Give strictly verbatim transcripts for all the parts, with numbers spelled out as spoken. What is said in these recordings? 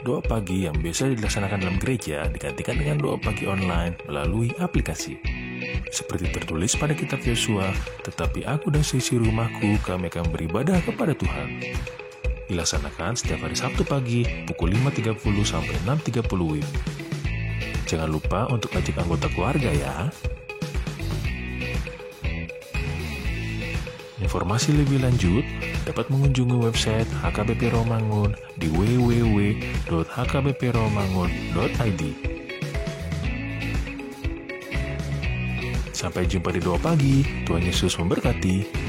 Doa pagi yang biasa dilaksanakan dalam gereja digantikan dengan doa pagi online melalui aplikasi. Seperti tertulis pada kitab Yosua, "Tetapi aku dan seisi rumahku, kami akan beribadah kepada Tuhan." Dilaksanakan setiap hari Sabtu pagi pukul lima tiga puluh sampai enam tiga puluh W I B. Jangan lupa untuk ajak anggota keluarga ya. Informasi lebih lanjut dapat mengunjungi website H K B P Rawamangun di w w w dot h k b p rawamangun dot i d. Sampai jumpa di doa pagi. Tuhan Yesus memberkati.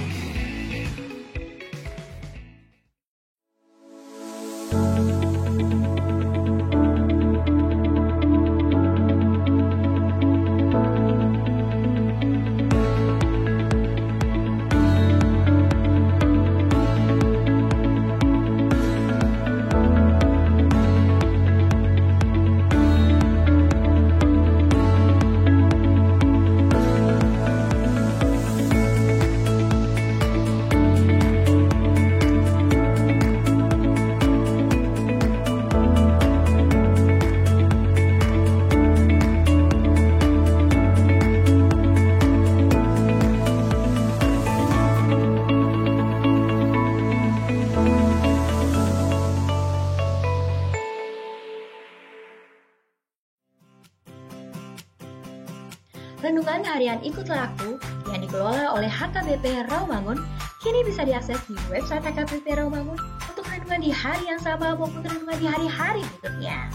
Renungan Harian Ikutlah Aku yang dikelola oleh H K B P Rawamangun kini bisa diakses di website H K B P Rawamangun untuk renungan di hari yang sama maupun renungan di hari-hari berikutnya.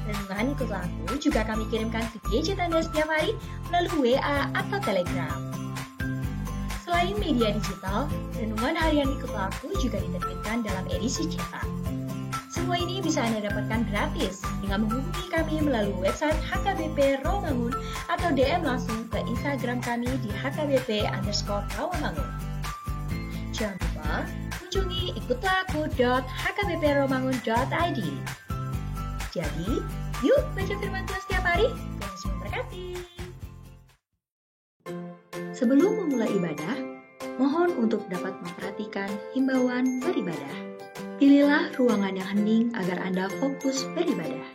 Renungan Ikutlah Aku juga kami kirimkan via gadget Anda setiap hari melalui W A atau Telegram. Selain media digital, Renungan Harian Ikutlah Aku juga diterbitkan dalam edisi cetak. Semua ini bisa Anda dapatkan gratis dengan menghubungi kami melalui website H K B P Rawamangun atau D M langsung ke Instagram kami di H K B P underscore Rawamangun. Jangan lupa kunjungi ikutlah aku dot h k b p rawamangun dot i d. Jadi, yuk baca firman Tuhan setiap hari. Tuhan Yesus memberkati. Sebelum memulai ibadah, mohon untuk dapat memperhatikan himbauan beribadah. Pilihlah ruangan yang hening agar Anda fokus beribadah.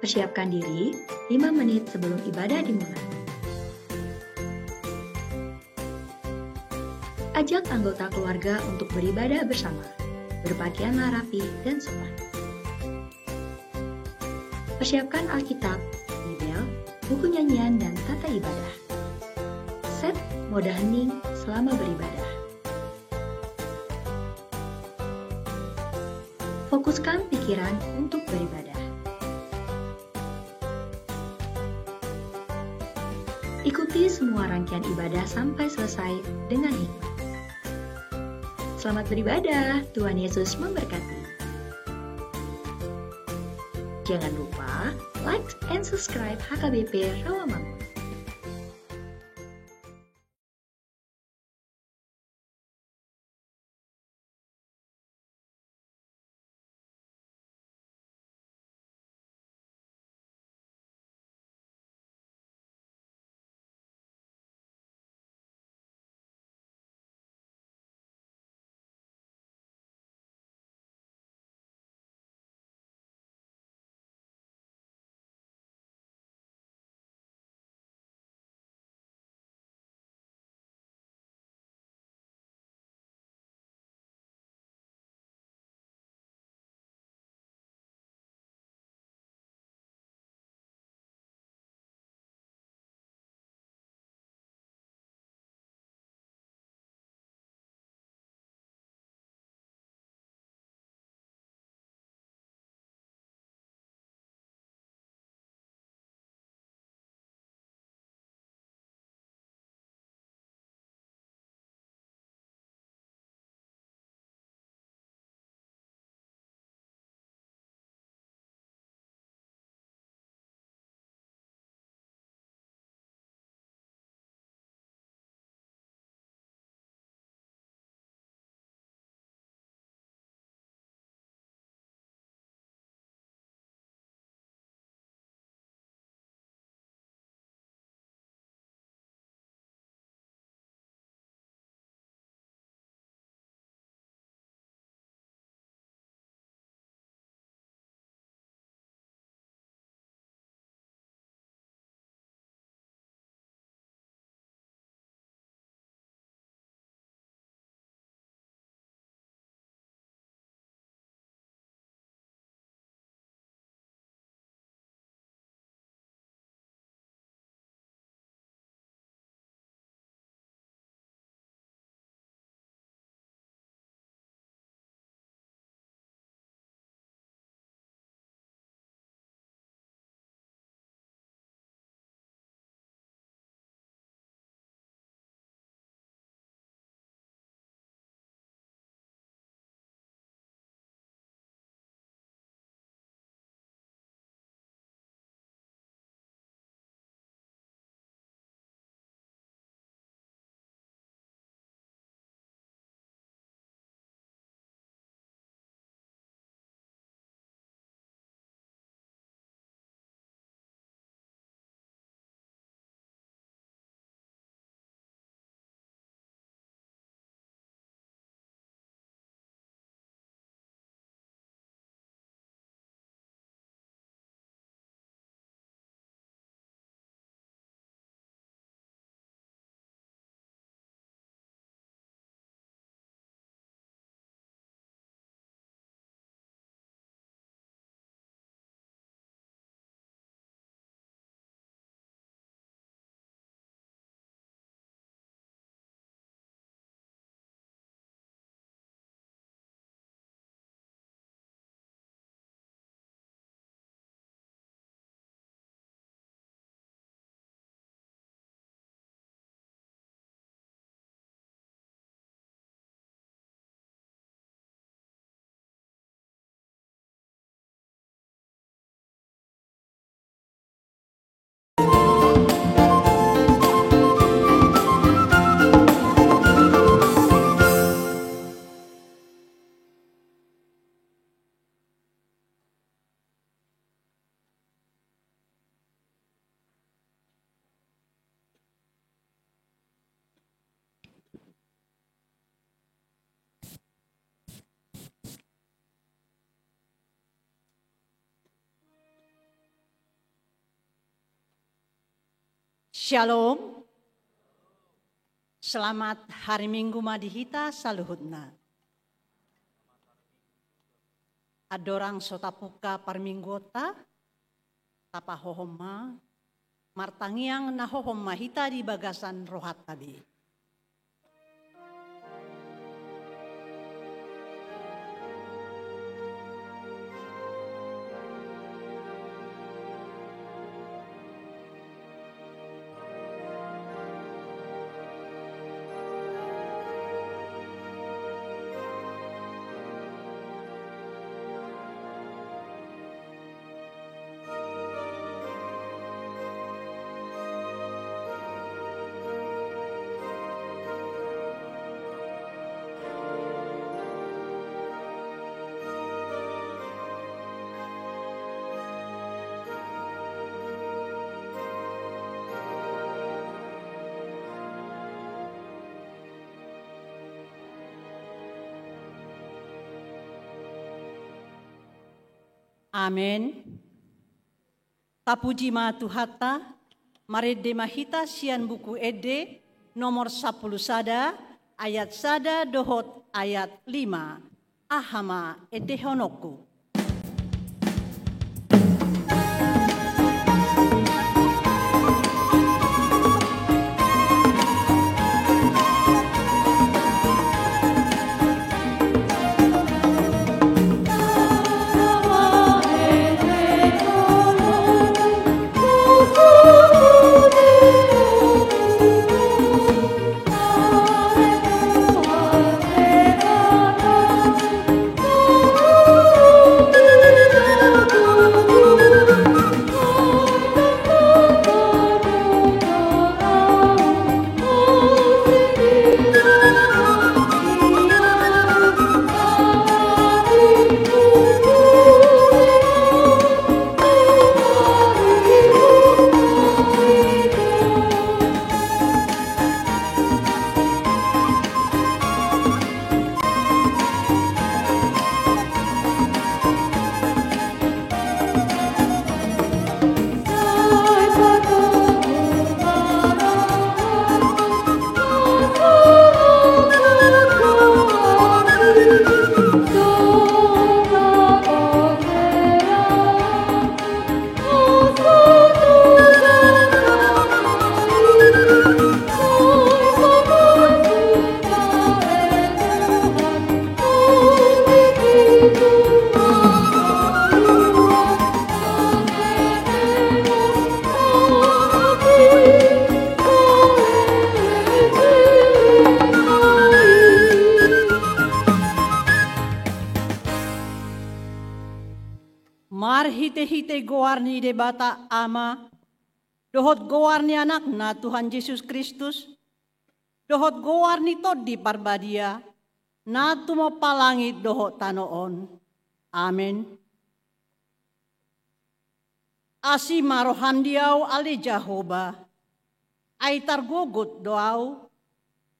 Persiapkan diri lima menit sebelum ibadah dimulai. Ajak anggota keluarga untuk beribadah bersama. Berpakaianlah rapi dan sopan. Persiapkan Alkitab, Bibel, buku nyanyian, dan tata ibadah. Set mode hening selama beribadah. Fokuskan pikiran untuk beribadah. Ikuti semua rangkaian ibadah sampai selesai dengan hikmat. Selamat beribadah, Tuhan Yesus memberkati. Jangan lupa like and subscribe H K B P Rawamangun. Shalom. Selamat hari Minggu ma di hita saluhutna. Andorang so tapungka parmingguonta, tapahohom ma, martangiang na hohom ma hita di bagasan rohanta be. Amen. Tapuji ma Tuhanta, marende ma hita sian Buku Ende nomor sampulu sada, ayat sada dohot ayat lima. Aha ma endehononku? Marhitehite goar ni Debata Ama, dohot goar ni Anakna Tuhan Jesus Kristus, dohot goar ni Tondi Parbadia, na tumompa langit dohot tano on. Amen. Asi ma roham di ahu, ale Jahowa, ai targogot do ahu,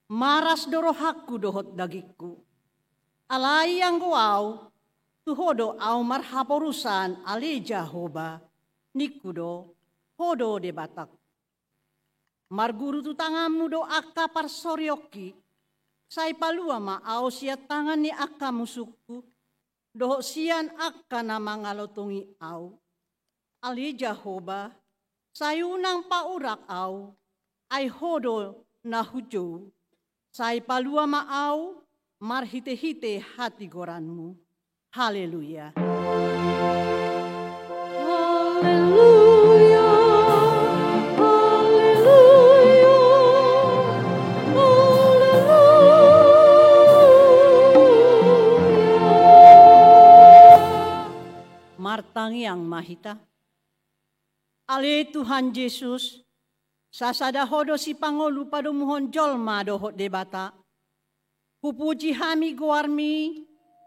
maras do rohangku dohot dagingku. Alai anggo ahu, tu Ho do ahu marhaporusan, ale Jahowa, ningku do, Ho do Debatangku. Marguru tu tanganmu do angka parsorionki, sai palua ma ahu sian tangan ni angka musungku, dohot sian angka na mangalotongi ahu. Ale Jahowa, sai unang paurak ahu, ai Ho do na hujou. Sai palua ma ahu marhitehite hatigoranmu. Haleluya. Haleluya, haleluya, haleluya. Martangiang ma hita. Ale Tuhan Jesus, sasada Ho do sipangolu padomuhon jolma dohot Debata. Hupuji hami goarmi,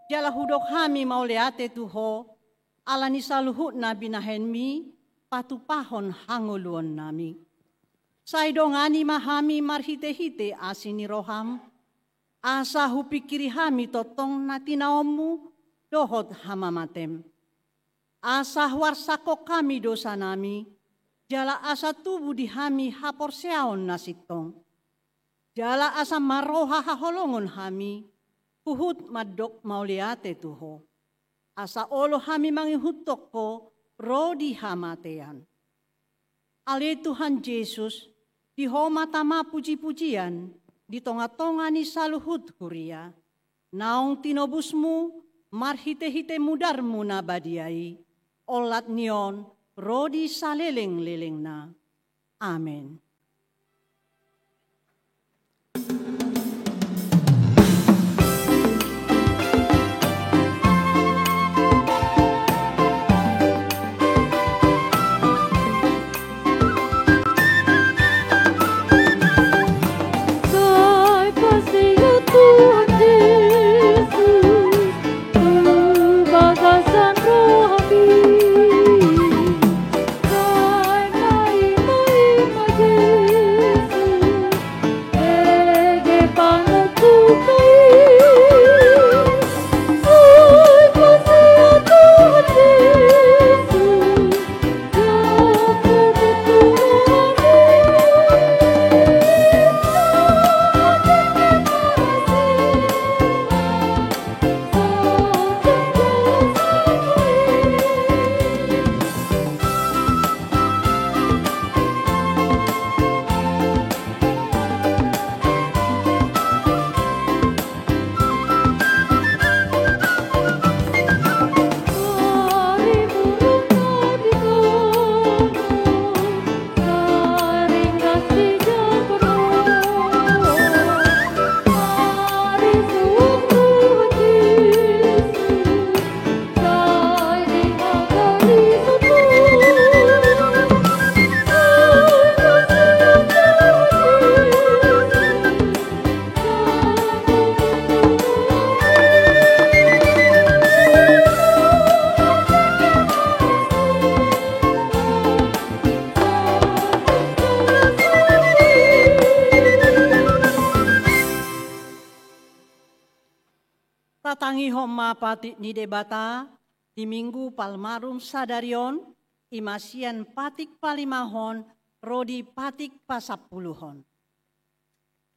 jala hudok hami mauliate tu Ho, ala ni saluhutna binahenmi patupahon hangoluannami. Sai dongani ma hami marhitehite asi ni roham, asa hupingkiri hami tongtong na tinaonmu dohot hamamatem. Asa huarsangkon hami dosanami, jala asa tubu di hami haporseaon na sintong. Jala asa marroha haholongon hami, huhut mandok mauliate tu Ho. Asa olo hami mangihuthon Ho ro di hamatean. Ale Tuhan Jesus, di Ho ma tama pujipujian di tongatonga ni saluhut huria. Naung tinobusMu marhitehite mudarMu na badia i, olat ni on ro di salelenglelengna. Amen. Tatangihon ma patik ni Debata di Minggu Palmarum sadari on, i ma sian patik palimahon ro di patik pasampuluhon.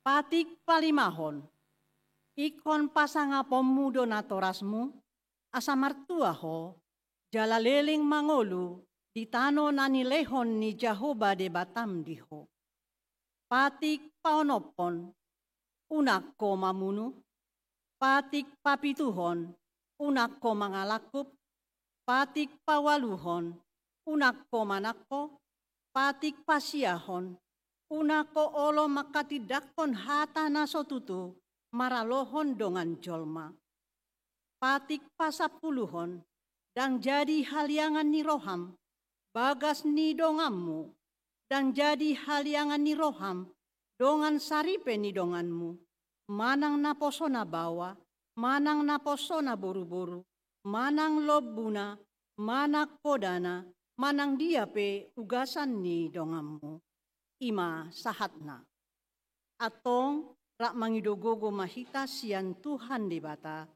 Patik palimahon. Ingkon pasangaponmu do natorasmu, asa martua ho, jala leleng mangolu di tano na nilehon ni Jahowa Debatam di ho. Patik paonomhon, unang ho mamunu. Patik papituhon, unang ho mangalangkup. Patik paualuhon, unang ho manangko. Patik pasiahon, unang ho olo manghatindanghon hata na so tutu maralohon dongan jolma. Patik pasampuluhon, ndang jadi haliangan ni roham bagas ni donganmu, ndang jadi haliangan ni roham dongan saripe ni donganmu, manang naposo na baoa, manang naposo na boruboru, manang lombuna, manang hodana, manang dia pe ugasan ni donganmu. I ma sahatna. Antong, rap mangido gogo ma hita sian Tuhan Debata.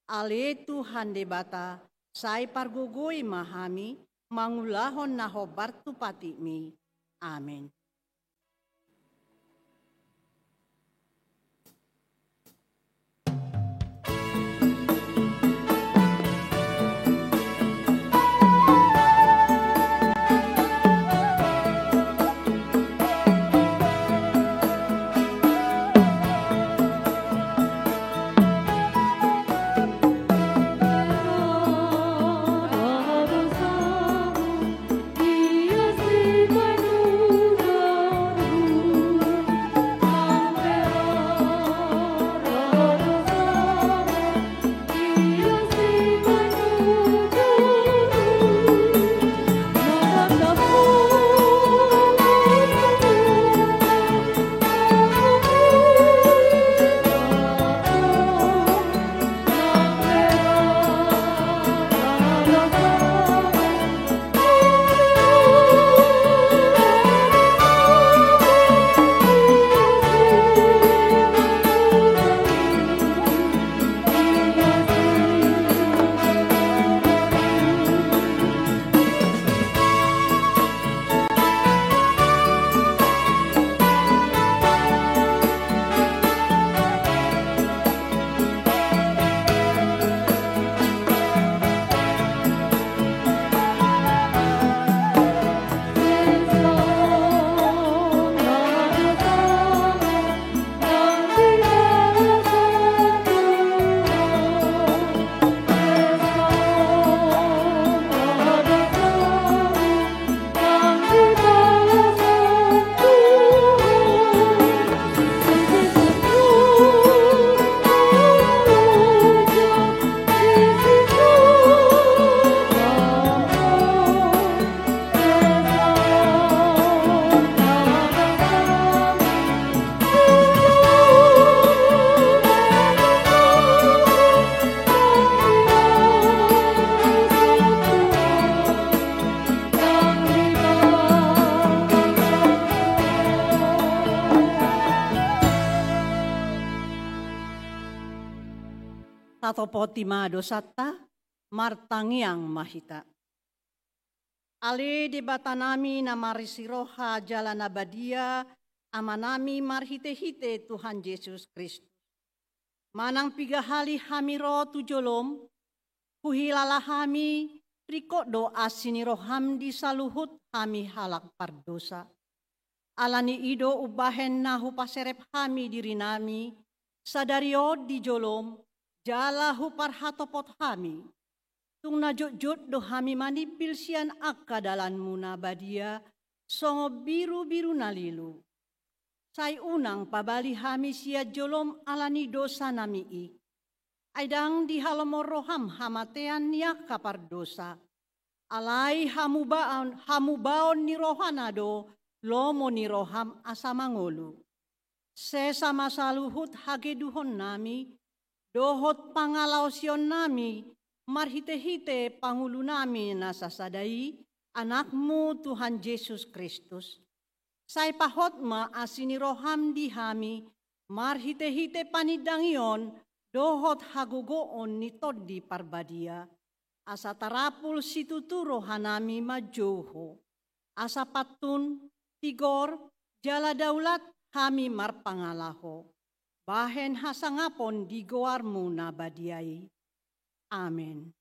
Ale Tuhan Debata, sai pargogoi ma hami mangulahon na hombar tu patikmi. Amen. Tatopoti ma dosanta, martangiang ma hita. Ale Debatanami na marsiroha jala na badia, Amanami marhitehite Tuhan Jesus Kristus. Manang piga hali hami ro tu jolom, huhilala hami, ringkot do asi ni roham di saluhut hami halak pardosa. Ala ni i do umbahen na hupaserep hami dirinami, sadari on di jolom, jala huparhatopot hami. Tung na jotjot do hami manimbil sian angka dalanmu na badia, songon birubiru na lilu. Sai unang pabali hami sian jolom ala ni dosanami i. Ai ndang dihalomon roham hamatean ni angka pardosa. Alai hamubaon, hamubaon ni rohana do lomo ni roham asa mangolu. Sesa ma saluhut hagedukonnami, dohot pangalaosionnami, marhitehite pangulunami na sasada i, Anakmu Tuhan Jesus Kristus. Sai pahot ma asi ni roham di hami, marhitehite panindangion, dohot hagogoon ni Tondi Parbadia. Asa tarapul situtu rohanami manjou Ho. Asa pantun, tigor, jala daulat hami marpangalaho. Bahen hasangapon di goarmu na badia i. Amen.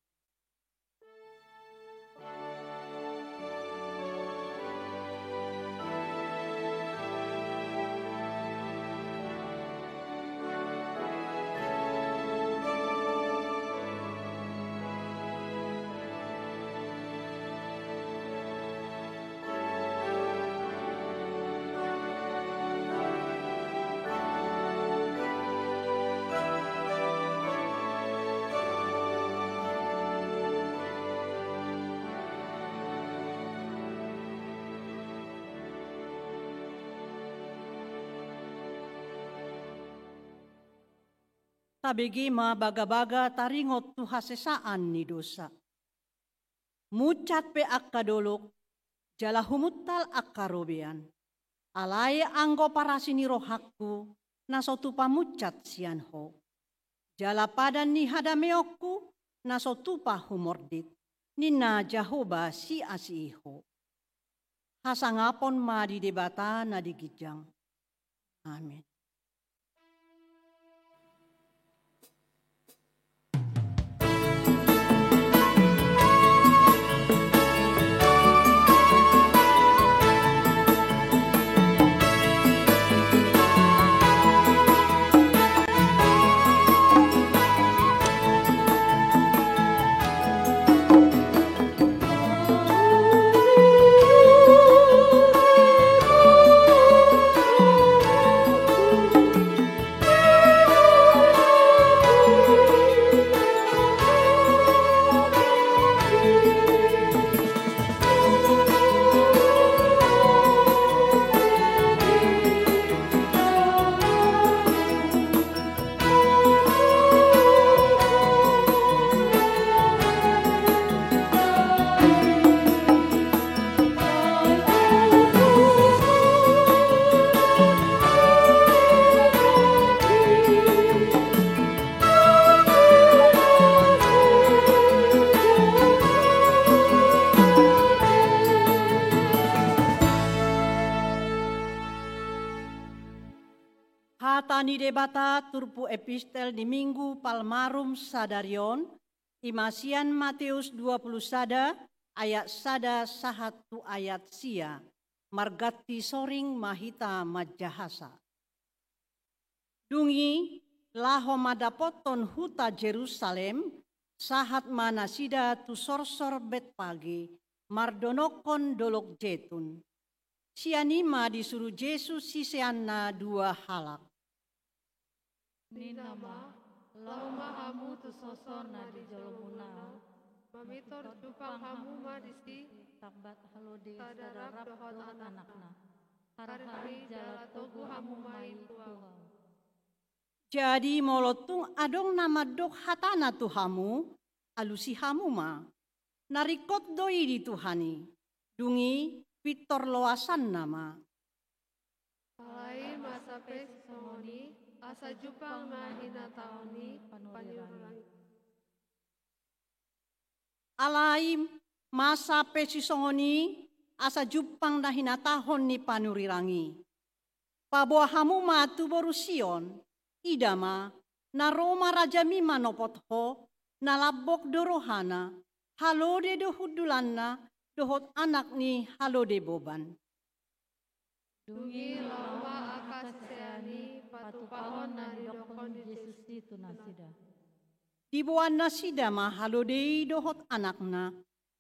Tabege ma bagabaga taringot tu hasesaan ni dosa. Munsat pe angka dolok, jala humuntal angka robean. Alai anggo parasi ni rohangku, na so tupa munsat sian Ho. Jala padan ni hadameonku, na so tupa humordit, ninna Jahowa siasii Ho. Hasangapon ma di Debata na di ginjang. Amen. Hata ni Debata turpuk epistel di Minggu Palmarum sadari on, i ma sian Mateus dua pulu sada ayat sada sahat tu ayat sia, marganti soring ma hita manjahasa. Dung i, laho mandapothon huta Jerusalem, sahat ma nasida tu sorsor Betpage, mardonokkon dolok Jetun. Sian i ma disuru Jesus siseanna dua halak. Ninna ma, laho ma hamu tu sorsor na di jolomuna, mamintor jumpang hamu ma disi, tambat halode sadarap dohot anakna. Harhari jala togu hamu ma i tu Ahu. Jadi molo tung adong na mandok hatana tu hamu, alusi hamu ma. Na ringkot do i di Tuhan i, dung i pintor loasanna ma. Alai masa pe sisongon i, asa jumpang ma hinataon ni panurirang i. Alai masa pe sisongon i, asa jumpang na hinatahon ni panurirang i. Paboa hamu ma tu boru Sion, ida ma, na ro ma Rajami manopot ho, na lambok do rohana, halode do hundulanna, dohot anak ni halode boban. Dung i laho ma angka sisean i patupahon na nidokkon ni Jesus i tu nasida. Diboan nasida ma halode i dohot anakna,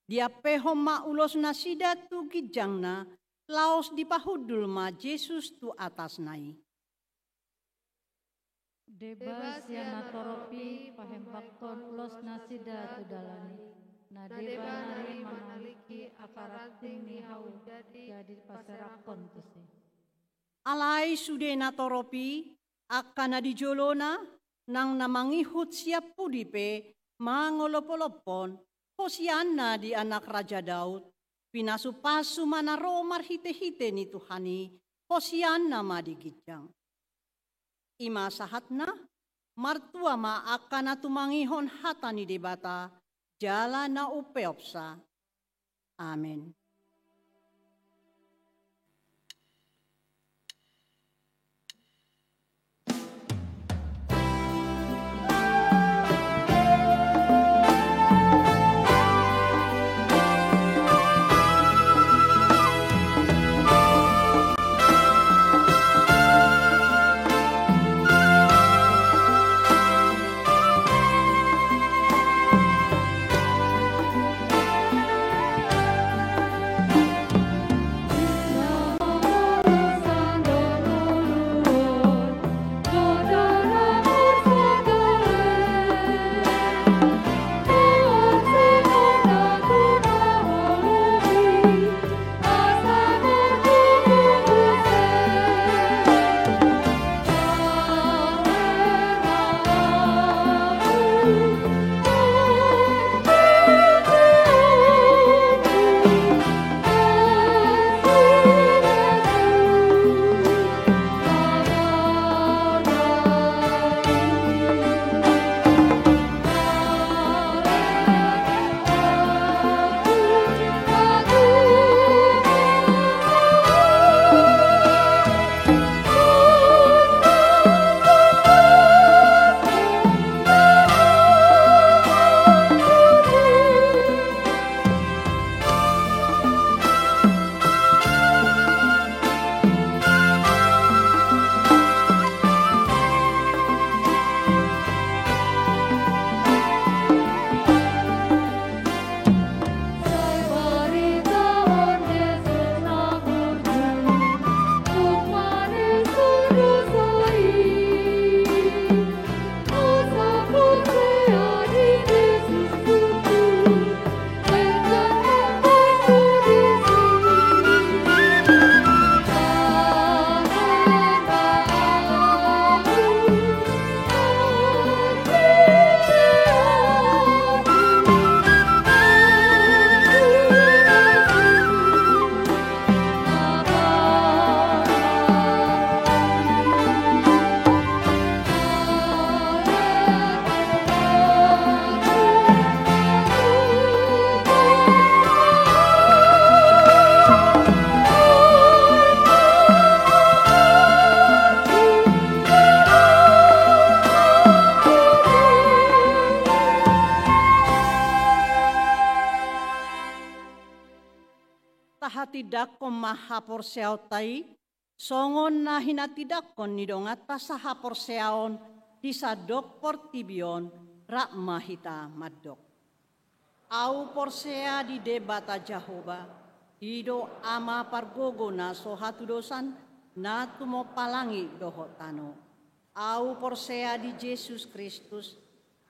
diampehon ma ulos nasida tu ginjangna, laos dipahundul ma Jesus tu atasna i. Deba sian natorop i pahembangkon ulos nasida tu dalan i, na deba nari manalingki angka ranting ni hau jadi paserakkon tusi. Alai sude natorop i, angka na di jolona, nang na mangihut sian pudi pe, mangolopolophon, Hosianna di anak Raja Daud, pinasupasu ma na ro marhitehite ni Tuhan i, Hosianna ma di ginjang. I ma sahatna, martua ma angka na tumangihon hata ni Debata, jala na umpeopsa. Amen. Tahatindangkon ma haporseaonta i, songon na hinatindangkon ni donganta sahaporseaon di sandok portibi on, rap ma hita mandok. Ahu porsea di Debata Jahowa, i do Ama pargogo na so hatudosan, na tumompa langit dohot tano. Ahu porsea di Jesus Kristus,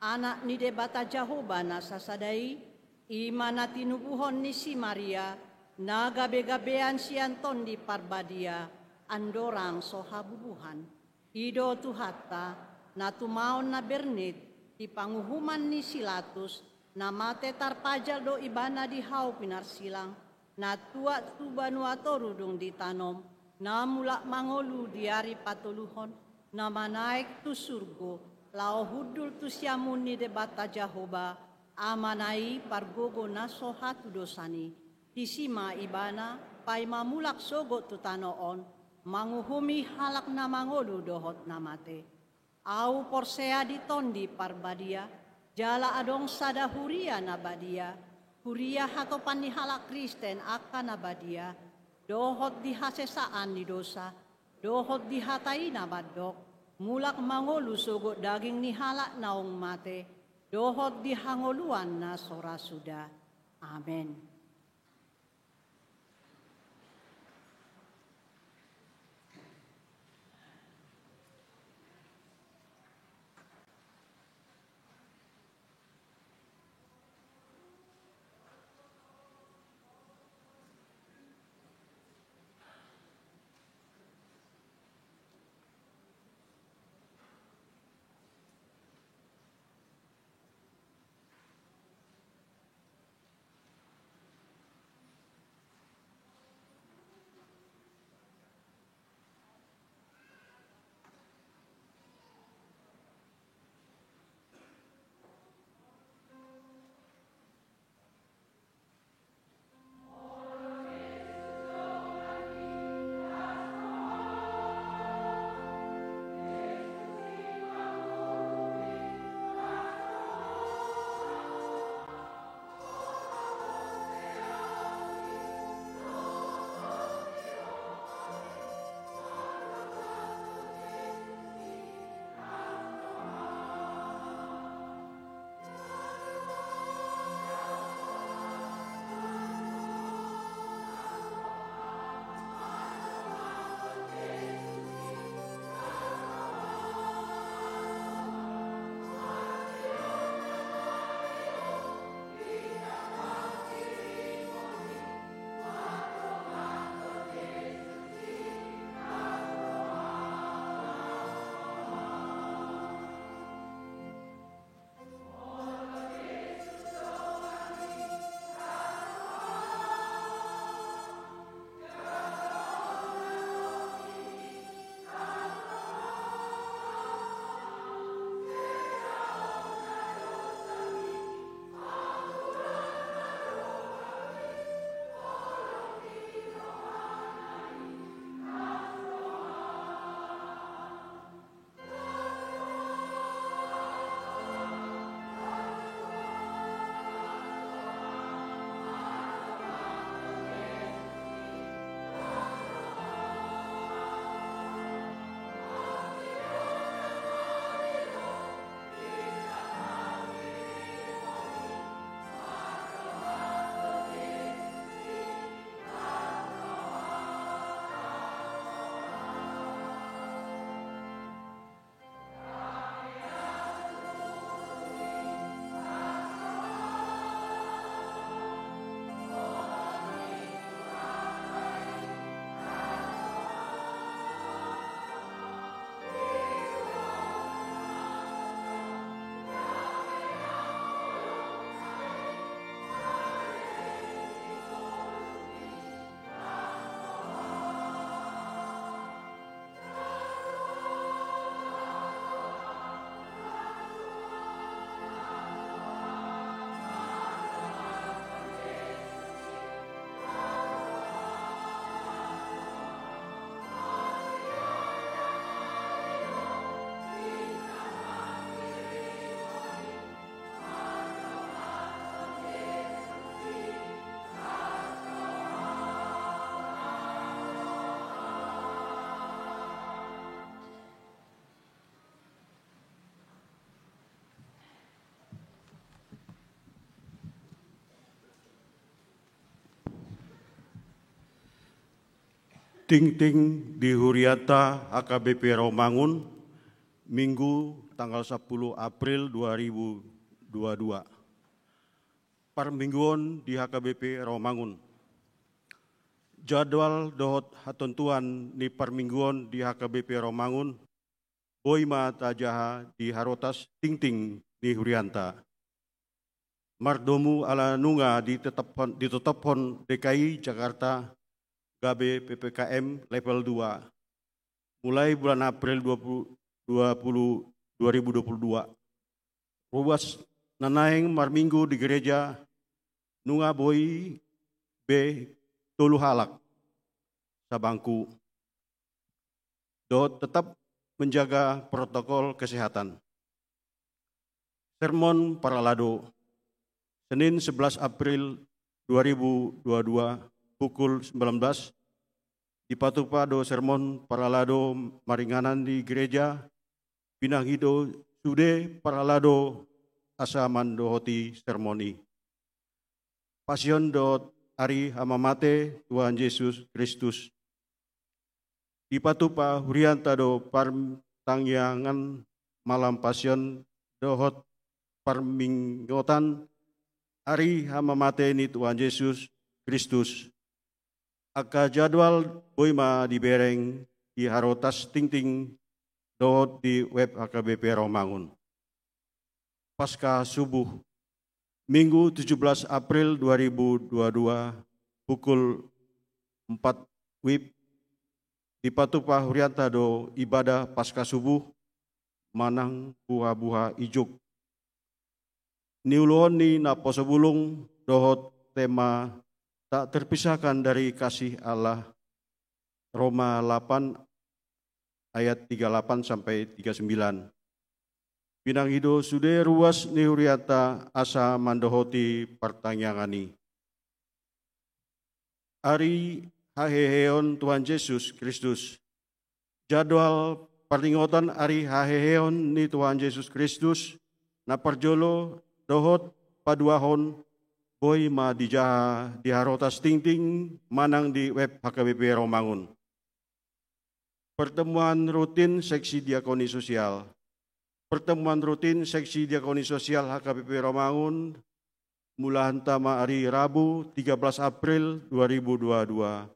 Anak ni Debata Jahowa na sasada i, i ma na tinubuhon ni si Maria, na gabe-gabean sian Tondi Parbadia, andorang so habubuhan. I do Tuhanta, na tumaon na bernit di panguhuman ni si Latus, na mate tarpajal do ibana di hau pinarsilang, na tuat tu banua toru dung ditanom, na mulak mangolu di ari patoluhon, na manaek tu surgo, laho hundul tu siamun ni Debata Jahowa, Amana i pargogo na so hatudosan i, disi ma ibana paima mulak sogot tu tano on, manguhumi halak na mangolu dohot na mate. Ahu porsea di Tondi Parbadia, jala adong sada huria na badia, huria hatopan ni halak Kristen angka na badia, dohot di hasesaan ni dosa, dohot di hata i na mandok, mulak mangolu sogot daging ni halak naung mate, dohot di hangoluan na so ra suda. Amen. Tingting di huriata H K B P Rawamangun, Minggu tanggal sepuluh April dua ribu dua dua. Parmingguon di H K B P Rawamangun. Jadwal dohot hatontuan ni parmingguon di H K B P Rawamangun boi ma tajaha di harotas tingting ni hurianta. Mardomu ala nunga ditetapkon, ditotopkon D K I Jakarta gabe P P K M level dua mulai bulan April dua puluh, dua puluh, dua ribu dua puluh dua. Ruas na naeng marminggu di gereja nunga boi be tolu halak sabangku, dohot tetap menjaga protokol kesehatan. Sermon Parhalado, Senin sebelas April dua ribu dua dua, pukul sembilan belas. Dipatupa do sermon parhalado maringanan di gereja, pinangido sude parhalado asa mandohoti sermon i. Pasion dohot ari hamamate Tuhan Jesus Kristus. Dipatupa hurianta do partangiangan malam Pasion dohot parmingotan ari hamamate ni Tuhan Jesus Kristus. Angka jadwal boi ma dibereng di harotas tingting dohot di web H K B P Rawamangun. Paskah Subuh, Minggu tujuh belas April dua ribu dua dua, pukul empat wib, dipatupa hurianta do ibadah Paskah Subuh manang buha-buha ijuk. Niuluhon ni naposobulung dohot tema tak terpisahkan dari kasih Allah, Roma lapan ayat tiga lapan sampai tiga sembilan. Pinangido sude ruas ni hurianta asa mandohoti partangiangan i. Ari haheheon Tuhan Jesus Kristus. Jadwal parningotan ari haheheon ni Tuhan Jesus Kristus na parjolo dohot paduahon boi ma dijaha di harotas tingting manang di web H K B P Rawamangun. Pertemuan rutin seksi diakoni sosial. Pertemuan rutin seksi diakoni sosial H K B P Rawamangun, mulahanta ma ari Rabu tiga belas April dua ribu dua dua,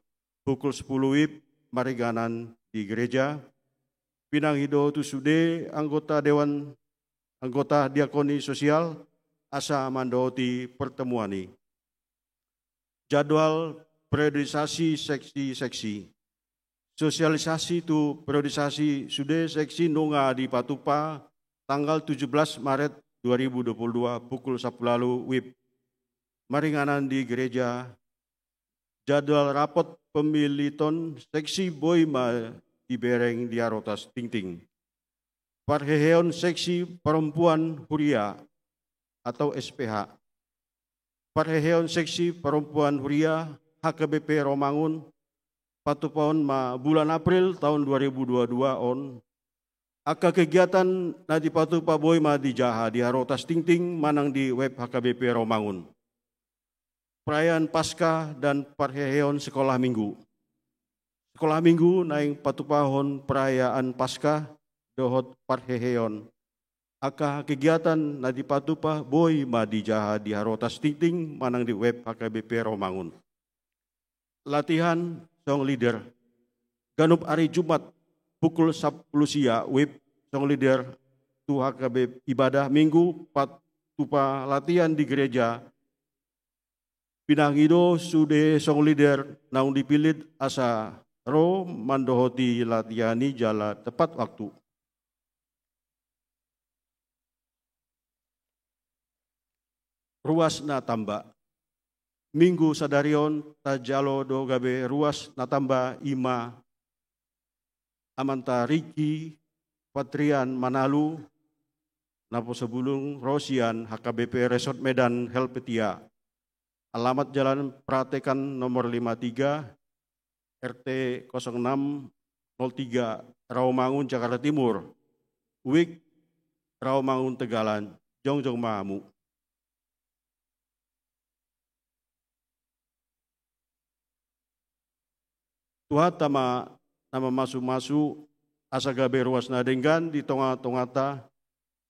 pukul sepuluh wib, maringanan di gereja. Pinangido tu sude anggota dewan, anggota diakoni sosial, asa mandohoti pertemuan i. Jadwal periodisasi seksi-seksi. Sosialisasi tu periodisasi sude seksi nunga dipatupa tanggal tujuh belas Maret dua ribu dua puluh dua, pukul sampulu ualu wib. Maringanan di gereja. Jadwal rapot pemiliton seksi boi ma dibereng di harotas tingting. Parheheon seksi perempuan huria atau S P H. Parheheon seksi perempuan huria H K B P Rawamangun, patupaon ma bulan April taon dua ribu dua dua on. Angka kegiatan na dipatupa boi ma dijaha di harotas tingting manang di web H K B P Rawamangun. Perayaan Paskah dan parheheon sekolah minggu. Sekolah minggu naeng patupahon perayaan Paskah dohot parheheon. Angka kegiatan na dipatupa boi ma dijaha di harotas tingting manang di web H K B P Rawamangun. Latihan song leader. Ganup ari Jumat pukul sampulu sia wib, song leader tu H K B P ibadah minggu patupa latihan di gereja. Pinangido sude song leader naung dipillit asa ro mandohoti latihan i jala tepat waktu. Ruas na tamba. Minggu sadari on tajalo do gabe ruas na tamba, i ma amanta Riki Patrian Manalu, naposobulung ro sian H K B P Resort Medan Helvetia. Alamat Jalan Pratekan nomor lima tiga, R T kosong enam nol tiga, Rawamangun, Jakarta Timur. Wik, Rawamangun, Tegalan, jongjong ma hamu. Tuhanta ma na mamasumasu asa gabe ruas na denggan di tongatonganta,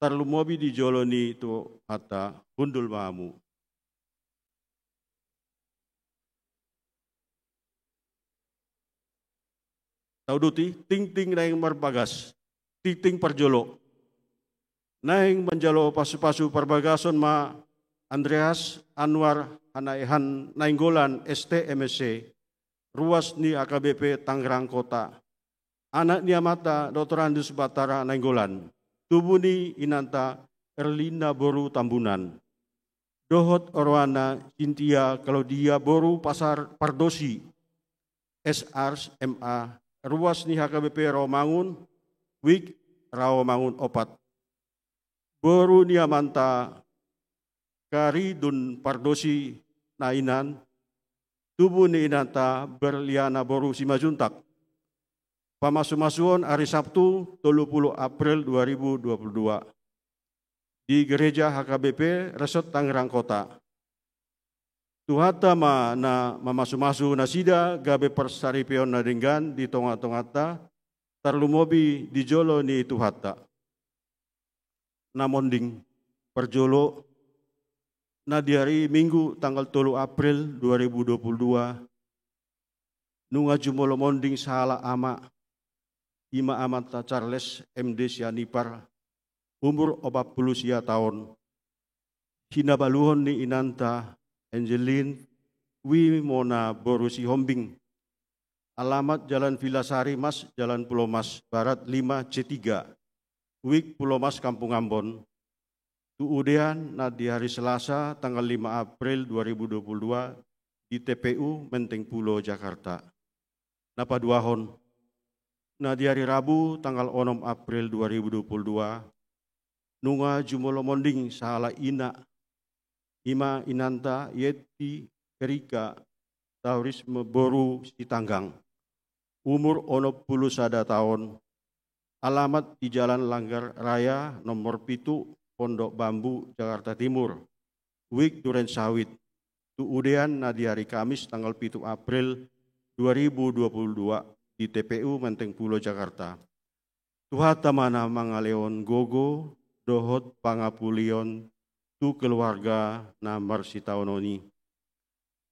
tarlumobi di jolo ni Tuhanta. Hundul ma hamu. Tauduti, tingting naeng marbagas, tingting parjolo. Naeng manjalo pasupasu parbagason ma Andreas Anwar Hanaehan Nainggolan, S T, M S C, ruas ni H K B P Tangerang Kota. Anak ni amanta Doktorandus Batara Nainggolan. Tubu ni inanta Erlina boru Tambunan, dohot oroana Sintia Claudia boru Pasar Pardosi, S Ars M A, ruas ni H K B P Rawamangun, wijk Rawamangun opat. Boru ni amanta Karidun Pardosi na inan, tubu ni inanta Berliana boru Simanjuntak. Pamasumasuon ari Sabtu, tolu pulu April dua ribu dua pulu dua. Di Gereja H K B P Resort Tangerang Kota. Tuhanta ma na mamasumasu nasida gabe parsaripeon na denggan di tongatonganta, tarlumobi di jolo ni Tuhanta. Na monding, parjolo, na di ari Minggu tanggal tolu April dua ribu dua pulu dua, nunga jumolo monding sahala ama, i ma amanta Charles M D Sianipar, umur opat pulu sia taon. Hinabaluhon ni inanta Angelin Wimona boru Sihombing. Alamat Jalan Villasari Mas, Jalan Pulomas Barat lima C tiga, wijk Pulomas Kampung Ambon. Tu udean na di ari Selasa tanggal lima April dua ribu dua pulu dua di T P U Menteng Pulo, Jakarta. Na paduahon, na di ari Rabu tanggal onom April dua ribu dua pulu dua, nunga jumolo monding sahala ina, i ma inanta Yeti Erika Taurisme boru Sitanggang, umur onom pulu sada taon, alamat di Jalan Langgar Raya nomor pitu, Pondok Bambu, Jakarta Timur, wijk Duren Sawit. Tu udean na di ari Kamis tanggal pitu April dua ribu dua pulu dua di T P U Menteng Pulo, Jakarta. Tuhanta ma na mangalehon gogo dohot pangapulion tu keluarga na marsitaonon i.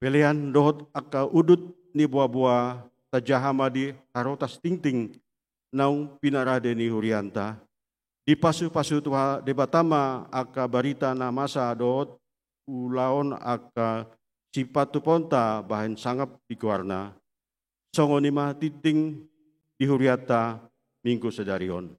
Pelean dohot angka udut ni boaboa tajaha ma di harotas tingting naung pinarade ni hurianta. Dipasupasu Tuhan Debata ma angka barita na masa dohot ulaon angka sipatupaonta bahen sangap di goarna. Songon i ma tingting di hurianta Minggu sadari on.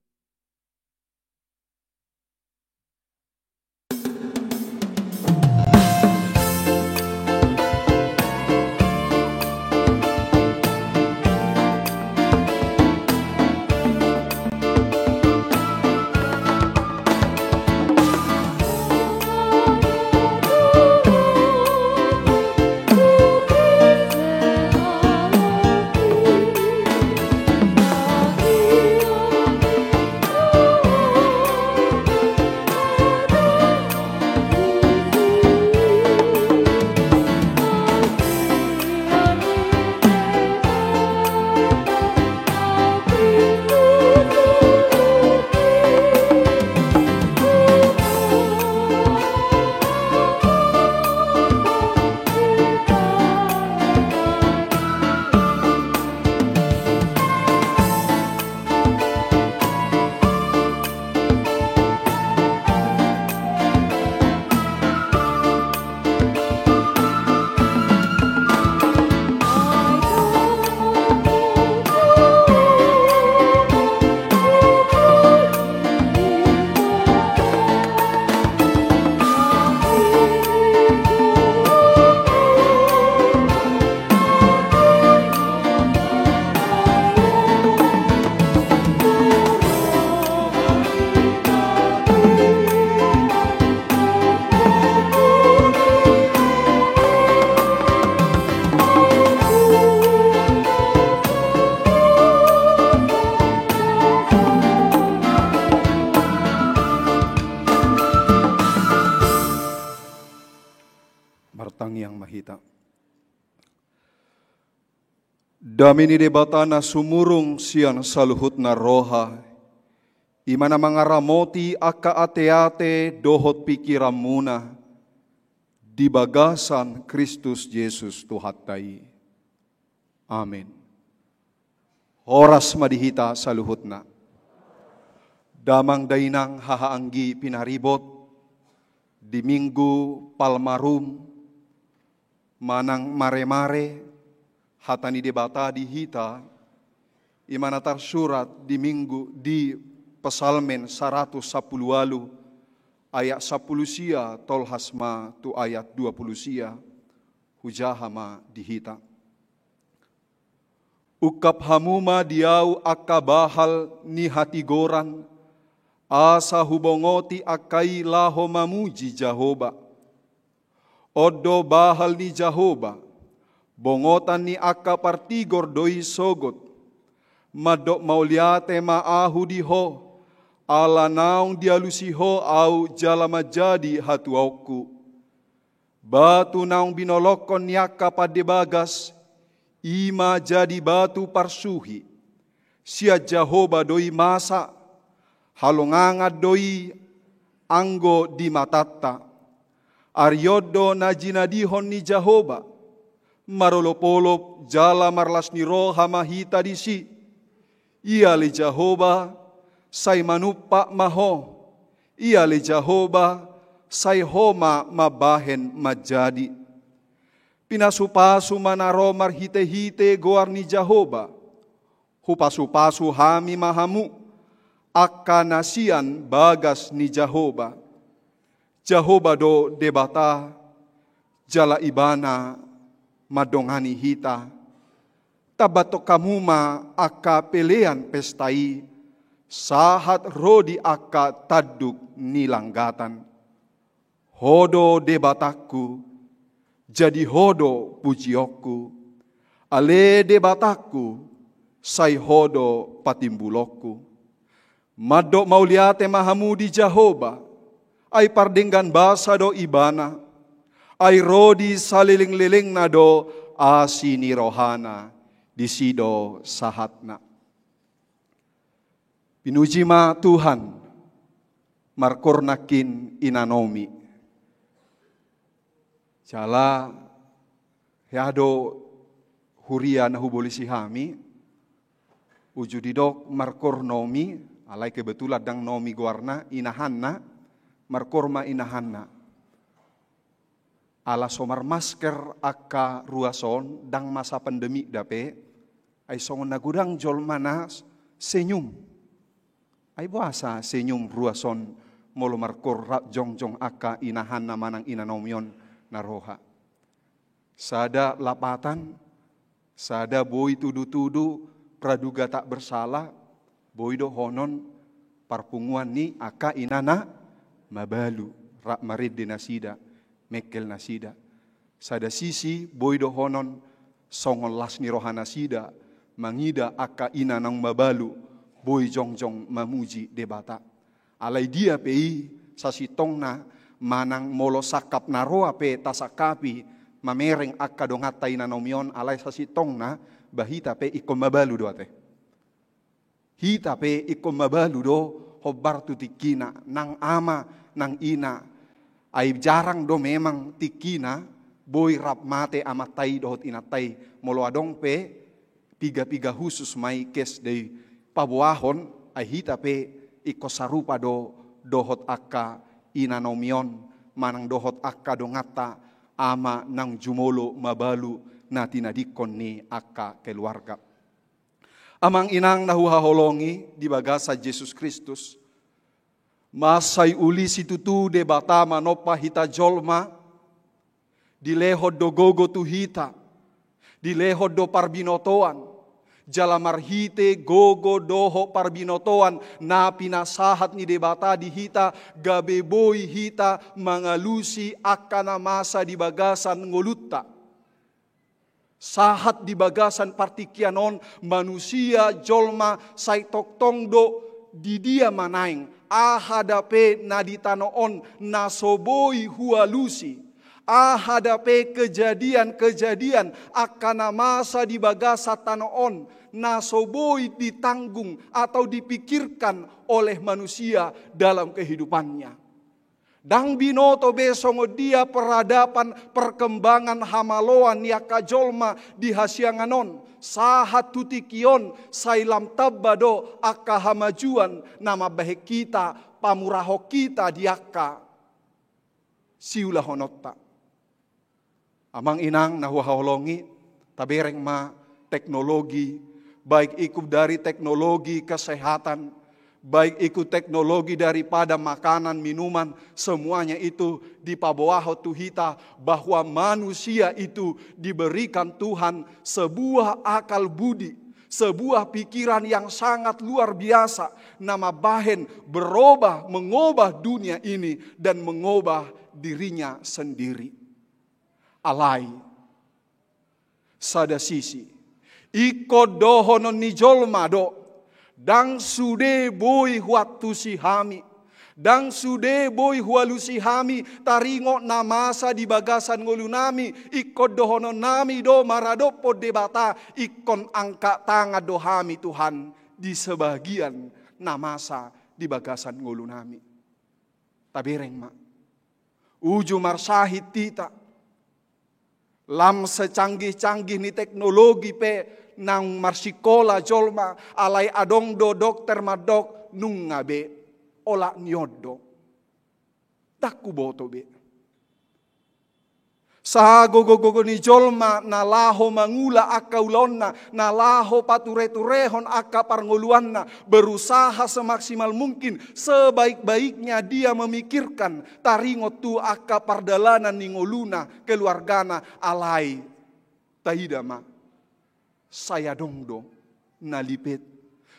Martangiang ma hita. Dame ni Debata na sumurung sian saluhutna roha, i ma na mangaramoti angka ateate dohot pingkiranmuna di bagasan Kristus Jesus Tuhanta i. Amen. Horas ma di hita saluhutna. Damang dainang hahaanggi pinaribot, di Minggu Palmarum, manang maremare hata ni Debata di hita, i ma na tarsurat di Minggu di Psalmen saratus sampulu ualu, ayat sampulu sia tolhas ma tu ayat dua pulu sia, hujaha ma di hita. Ungkap hamu ma di ahu angka bahal ni hatigoran, asa hubongoti angka i laho mamuji Jahowa. On do bahal ni Jahowa, bongotan ni angka partigor do i sogot. Mandok mauliate ma ahu di ho, ala naung dialusi ho ahu jala manjadi hatuaonku. Batu naung binolongkon ni angka pande bagas, i ma jadi batu parsuhi. Sian Jahowa do i masa, halongangan do i anggo di matanta. Ari on do na jinadihon ni Jahowa, marolopolop jala marlas ni roha ma hita disi. Ia ale Jahowa, sai manumpak ma ho. Ia ale Jahowa, sai ho ma mambahen manjadi. Pinasupasu ma na ro marhitehite goar ni Jahowa. Hupasupasu hami ma hamu, angka na sian bagas ni Jahowa. Jahowa do Debata, jala Ibana mandongani hita. Tabatok hamu ma angka pelean pesta i, sahat ro di angka tanduk ni langgatan. Ho do Debatangku, jadi ho do pujionku. Ale Debatangku, sai ho do patimbulonku. Mandok mauliate ma hamu di Jahowa, ai pardenggan basa do Ibana, ai ro di salelenglelengna do asi ni rohana, disi do sahatna. Pinuji ma Tuhan, markur nangkin inanomi. Jala hea do huria na hubolisi hami, uju didok markur nomi, alai kebetulan ndang nomi goarna, inahanna, markur ma inahanna. Ala so marmasker angka ruas on, ndang masa pandemi dope, ai songon na godang jolma na senyum. Ai boasa senyum ruas on molo markur rap jongjong angka inahanna manang inanomi on na roha. Sada lapatan, sada boi tudutudu praduga tak bersalah, boi dohonon parpunguan ni angka ina na mabalu, rap marende nasida, mengkel nasida. Sada sisi boi dohonon songon las ni roha nasida, mangida angka ina naung mabalu, boi jongjong mamuji Debata. Alai dia pe i sasintongna, manang molo sangkap na roa pe tasangkapi mamereng angka donganta inanomi on, alai sasintongna ba hita pe ingkon mabalu do ate. Hita pe ingkon mabalu do hombar tu tingkina, nang ama, nang ina. Ai jarang do memang tingkina boi rap mate amanta i dohot inanta i, molo adong pe piga-piga khusus ma i, kes do i paboahon, ai hita pe ingkon sarupa do dohot angka inanomi on, manang dohot angka donganta ama naung jumolo mabalu na tinadingkon ni angka keluarga. Amang inang na huhaholongi di bagasan Jesus Kristus, mansai uli situtu Debata manompa hita jolma, dilehon do gogo tu hita, dilehon do parbinotoan, jala marhite gogo dohot parbinotoan na pinasahat ni Debata di hita, gabe boi hita mangalusi angka na masa di bagasan ngolunta. Sahat di bagasan partingkian on, manusia jolma sai tongtong do, di dia ma naeng, aha dope na di tano on na so boi hualusi, aha dope kejadian-kejadian angka na masa di bagasan tano on na so boi ditanggung atau dipikirkan oleh manusia dalam kehidupannya. Ndang binoto be songon dia peradaban, perkembangan hamaloan ni angka jolma di hasiangan on, sahat tu tingki on sai lam tamba do angka hamajuan na mambahen hita, pamurahon hita di angka siulahononta. Amang inang na huhaholongi, tabereng ma teknologi, baik itu dari teknologi kesehatan, baik itu teknologi daripada makanan, minuman, semuanya itu dipaboahon tu hita, bahwa manusia itu diberikan Tuhan sebuah akal budi, sebuah pikiran yang sangat luar biasa, na mambahen berubah, mengubah dunia ini dan mengubah dirinya sendiri. Alai, sada sisi, ingkon dohonon ni jolma do, ndang sude boi huantusi hami, ndang sude boi hualusi hami taringot na masa di bagasan ngolunami. Ingkon dohononnami do maradophon Debata, ingkon angkat tangan do hami, Tuhan, di sebagian na masa di bagasan ngolunami. Tabereng ma, uju marsahit hita. Lam secanggih-canggih ni teknologi pe naung marsikola jolma, alai adong do dokter mandok, nunga be, olat ni on do. Ndang huboto be. Sagogo-gogo ni jolma na laho mangula angka ulaonna, na laho pature-turehon angka parngoluanna, berusaha semaksimal mungkin, sebaik-baiknya dia memikirkan taringot tu angka pardalanan ni ngoluna, keluargana. Alai, taida ma, sai adong do na lipet.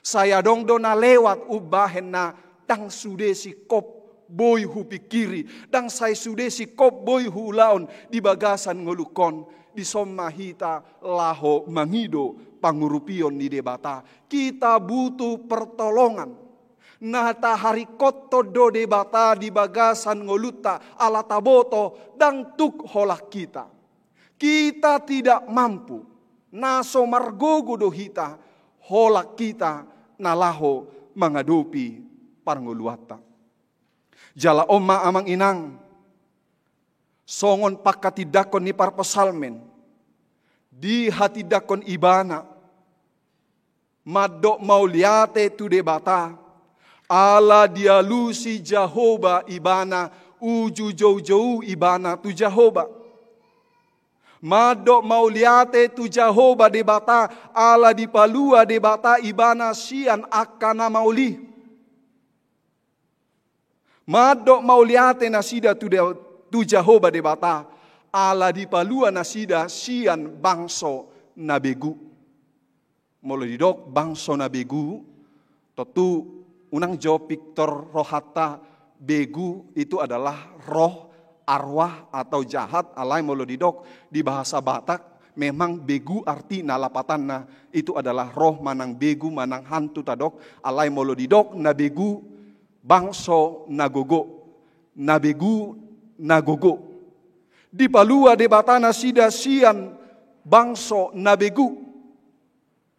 Sai adong do na lewat umbahen na ndang sude singkop boi hupingkiri, ndang sai sude singkop boi huulahon di bagasan ngolungkon. Dison ma hita laho mangido pangurupion ni Debata. Kita butuh pertolongan. Na taharingkothon do Debata di bagasan ngolunta, ala taboto ndang tuk holan hita. Kita tidak mampu, na so margogo do hita, holan hita na laho mangadopi parngoluanta. Jala on ma, amang inang, songon pangkatindangkon ni parpsalmen, dihatindangkon ibana, mandok mauliate tu Debata, ala dialusi Jahowa ibana, uju joujou ibana tu Jahowa. Mandok mauliate tu Jahowa Debata, ala dipalua Debata ibana sian angka na maol. Mandok mauliate nasida tu De-, tu Jahowa Debata, ala dipalua nasida sian bangso na begu. Molo didok bangso na begu, tontu unang jo pintor rohanta, begu itu adalah roh, arwah atau jahat. Alai molo didok di bahasa Batak, memang begu artina lapatanna itu adalah roh manang begu manang hantu tadok. Alai molo didok na begu, bangso na gogo, na begu na gogo. Dipalua Debata nasida sian bangso na begu,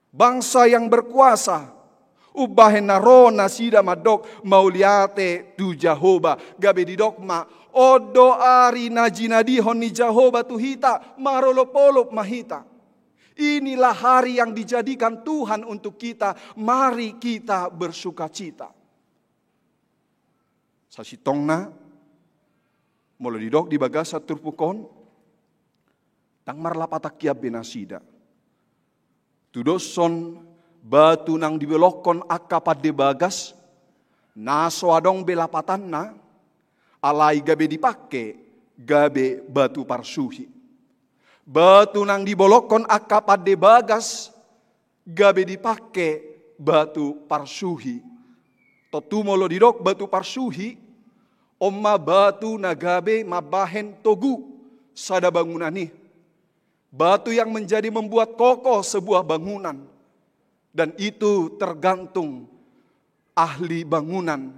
bangsa yang berkuasa. Umbahen na ro nasida mandok mauliate tu Jahowa, gabe didok ma, on do ari na jinadihon ni Jahowa tu hita, marolopolop ma hita. Inilah hari yang dijadikan Tuhan untuk kita, mari kita bersukacita. Sasintongna, molo didok di bagasan turpuk on, ndang marlapatan hian be nasida. Tudoshon batu nang dibolokkon angka pande bagas, na so adong be lapatanna, alai gabe dipangke gabe batu parsuhi. Batu nang dibolokkon angka pande bagas, gabe dipangke batu parsuhi. Tontu molo didok batu parsuhi, on ma batu na gabe mambahen togu sada bangunan i. Batu yang menjadi membuat kokoh sebuah bangunan. Dan itu tergantung ahli bangunan,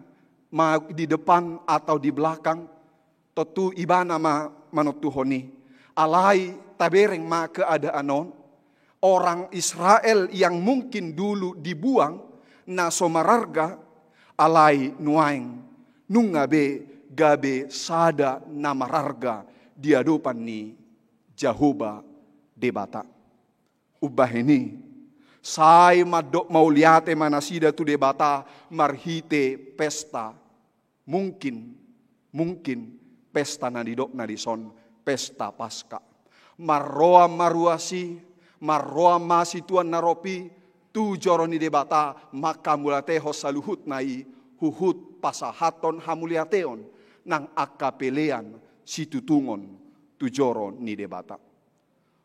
ma di depan atau di belakang, tontu ibana ma manontuhon i. Alai tabereng ma keadaan on, orang Israel yang mungkin dulu dibuang, na so mararga, alai nuaeng nunga be gabe sada na mararga di adopan ni Jahowa Debata. Umbahen i, sai mandok mauliate ma nasida tu Debata marhite pesta. Mungkin, mungkin pesta na nidokna dison pesta Paska. Marroan ma ruas i, marroan ma situan na rop i tu joro ni Debata mangkamauliatehon saluhutna i, huhut pasahathon hamauliateon nang angka pelean situtungon tu joro ni Debata.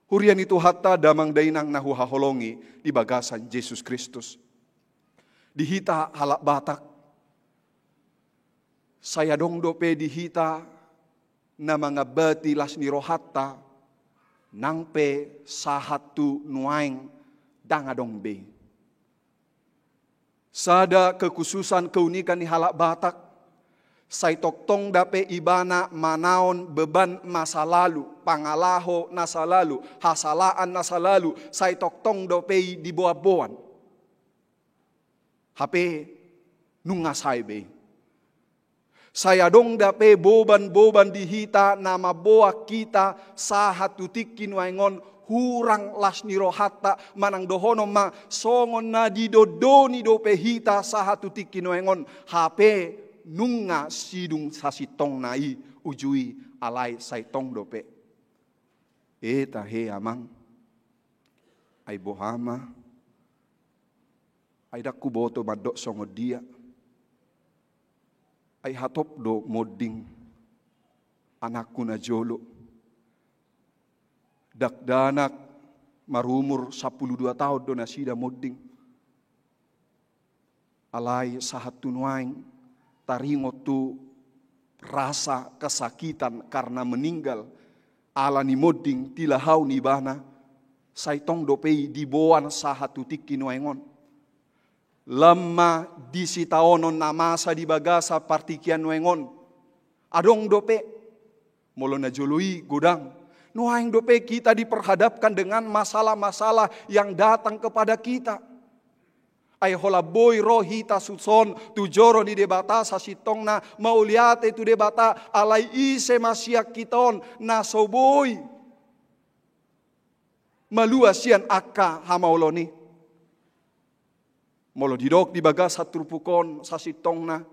Huria ni Tuhanta, damang dainang na huhaholongi di bagasan Jesus Kristus. Di hita halak Batak, sai adong dope di hita na mangambati las ni rohanta, nang pe sahat tu nuaeng ndang adong be. Sada kekhususan, keunikan ni halak Batak, sai tongtong dope ibana manaon beban masa lalu, pangalaho na salalu, hasalaan na salalu, sai tongtong dope i diboanboan. Hape nunga sae be. Sai adong dope boban-boban di hita na mamboan hita sahat tu tingki nuaeng on hurang las ni rohanta, manang dohonon ma songon na didondoni dope hita sahat tu tingki nuaeng on, hape nunga sidung sasintongna i uju i, alai sai tong dope. E tahe amang, ai boha ma, ai ndang huboto mandok songon dia. Ai hatop do monding anakku na jolo. Dakdanak marumur sampulu dua taon do nasida monding. Alai sahat tu nuaeng taringot tu rasa kesakitan karena meninggal ala ni monding tilahau ni ibana, sai tong dope i diboan sahat tu tingki nuaeng on. Lam ma di sitaonon na masa di bagasan partingkian nuaeng on. Adong dope, molo na jolo i godang, nuaeng dope kita diperhadapkan dengan masalah-masalah yang datang kepada kita. Ai holan boi ro hita suson tu joro ni Debata sasintongna, mauliate tu Debata, alai ise ma sian hita on na so boi malua sian angka hamaolon i. Molo didok di bagasan turpuk on sasintongna,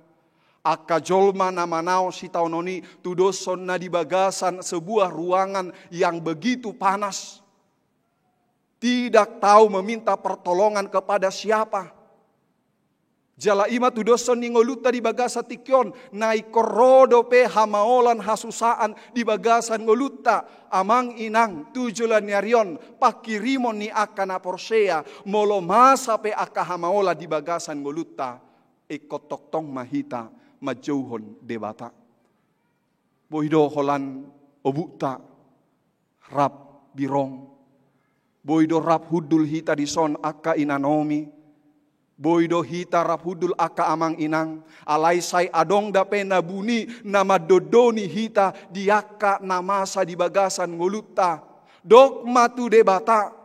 angka jolma na manaon sitaonon i tudoshon na di bagasan sebuah ruangan yang begitu panas. Tidak tahu meminta pertolongan kepada siapa. Jala i ma tudoshon ni ngolunta di bagasan tingki on, na ingkon ro dope hamaolon hasusaan di bagasan ngolunta, amang inang, tu joloan ni ari on, pangkirimon ni angka na porsea, molo masa pe angka hamaolon di bagasan ngolunta, ingkon tongtong ma hita manjouhon Debata. Boi do holan obukta rap birong. Boi do rap hundul hita dison angka inanomi. Boi do hita rap hundul angka amang inang. Alai sai adong dope na buni na mandondoni hita di angka na masa di bagasan ngolunta. Dok ma tu Debata.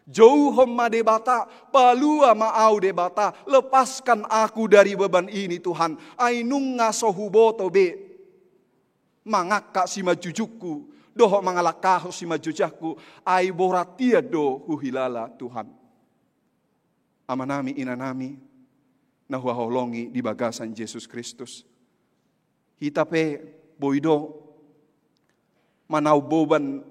Jouhon ma Debata, palua ma au Debata, lepaskan aku dari beban ini Tuhan, ai nunga so huboto be mangangkat simanjujungku, dohot mangalangkahon simanjujungku, ai borat hian do huhilala Tuhan. Amanami, inanami, na huhaholongi di bagasan Jesus Kristus. Hita pe boi do manaon boban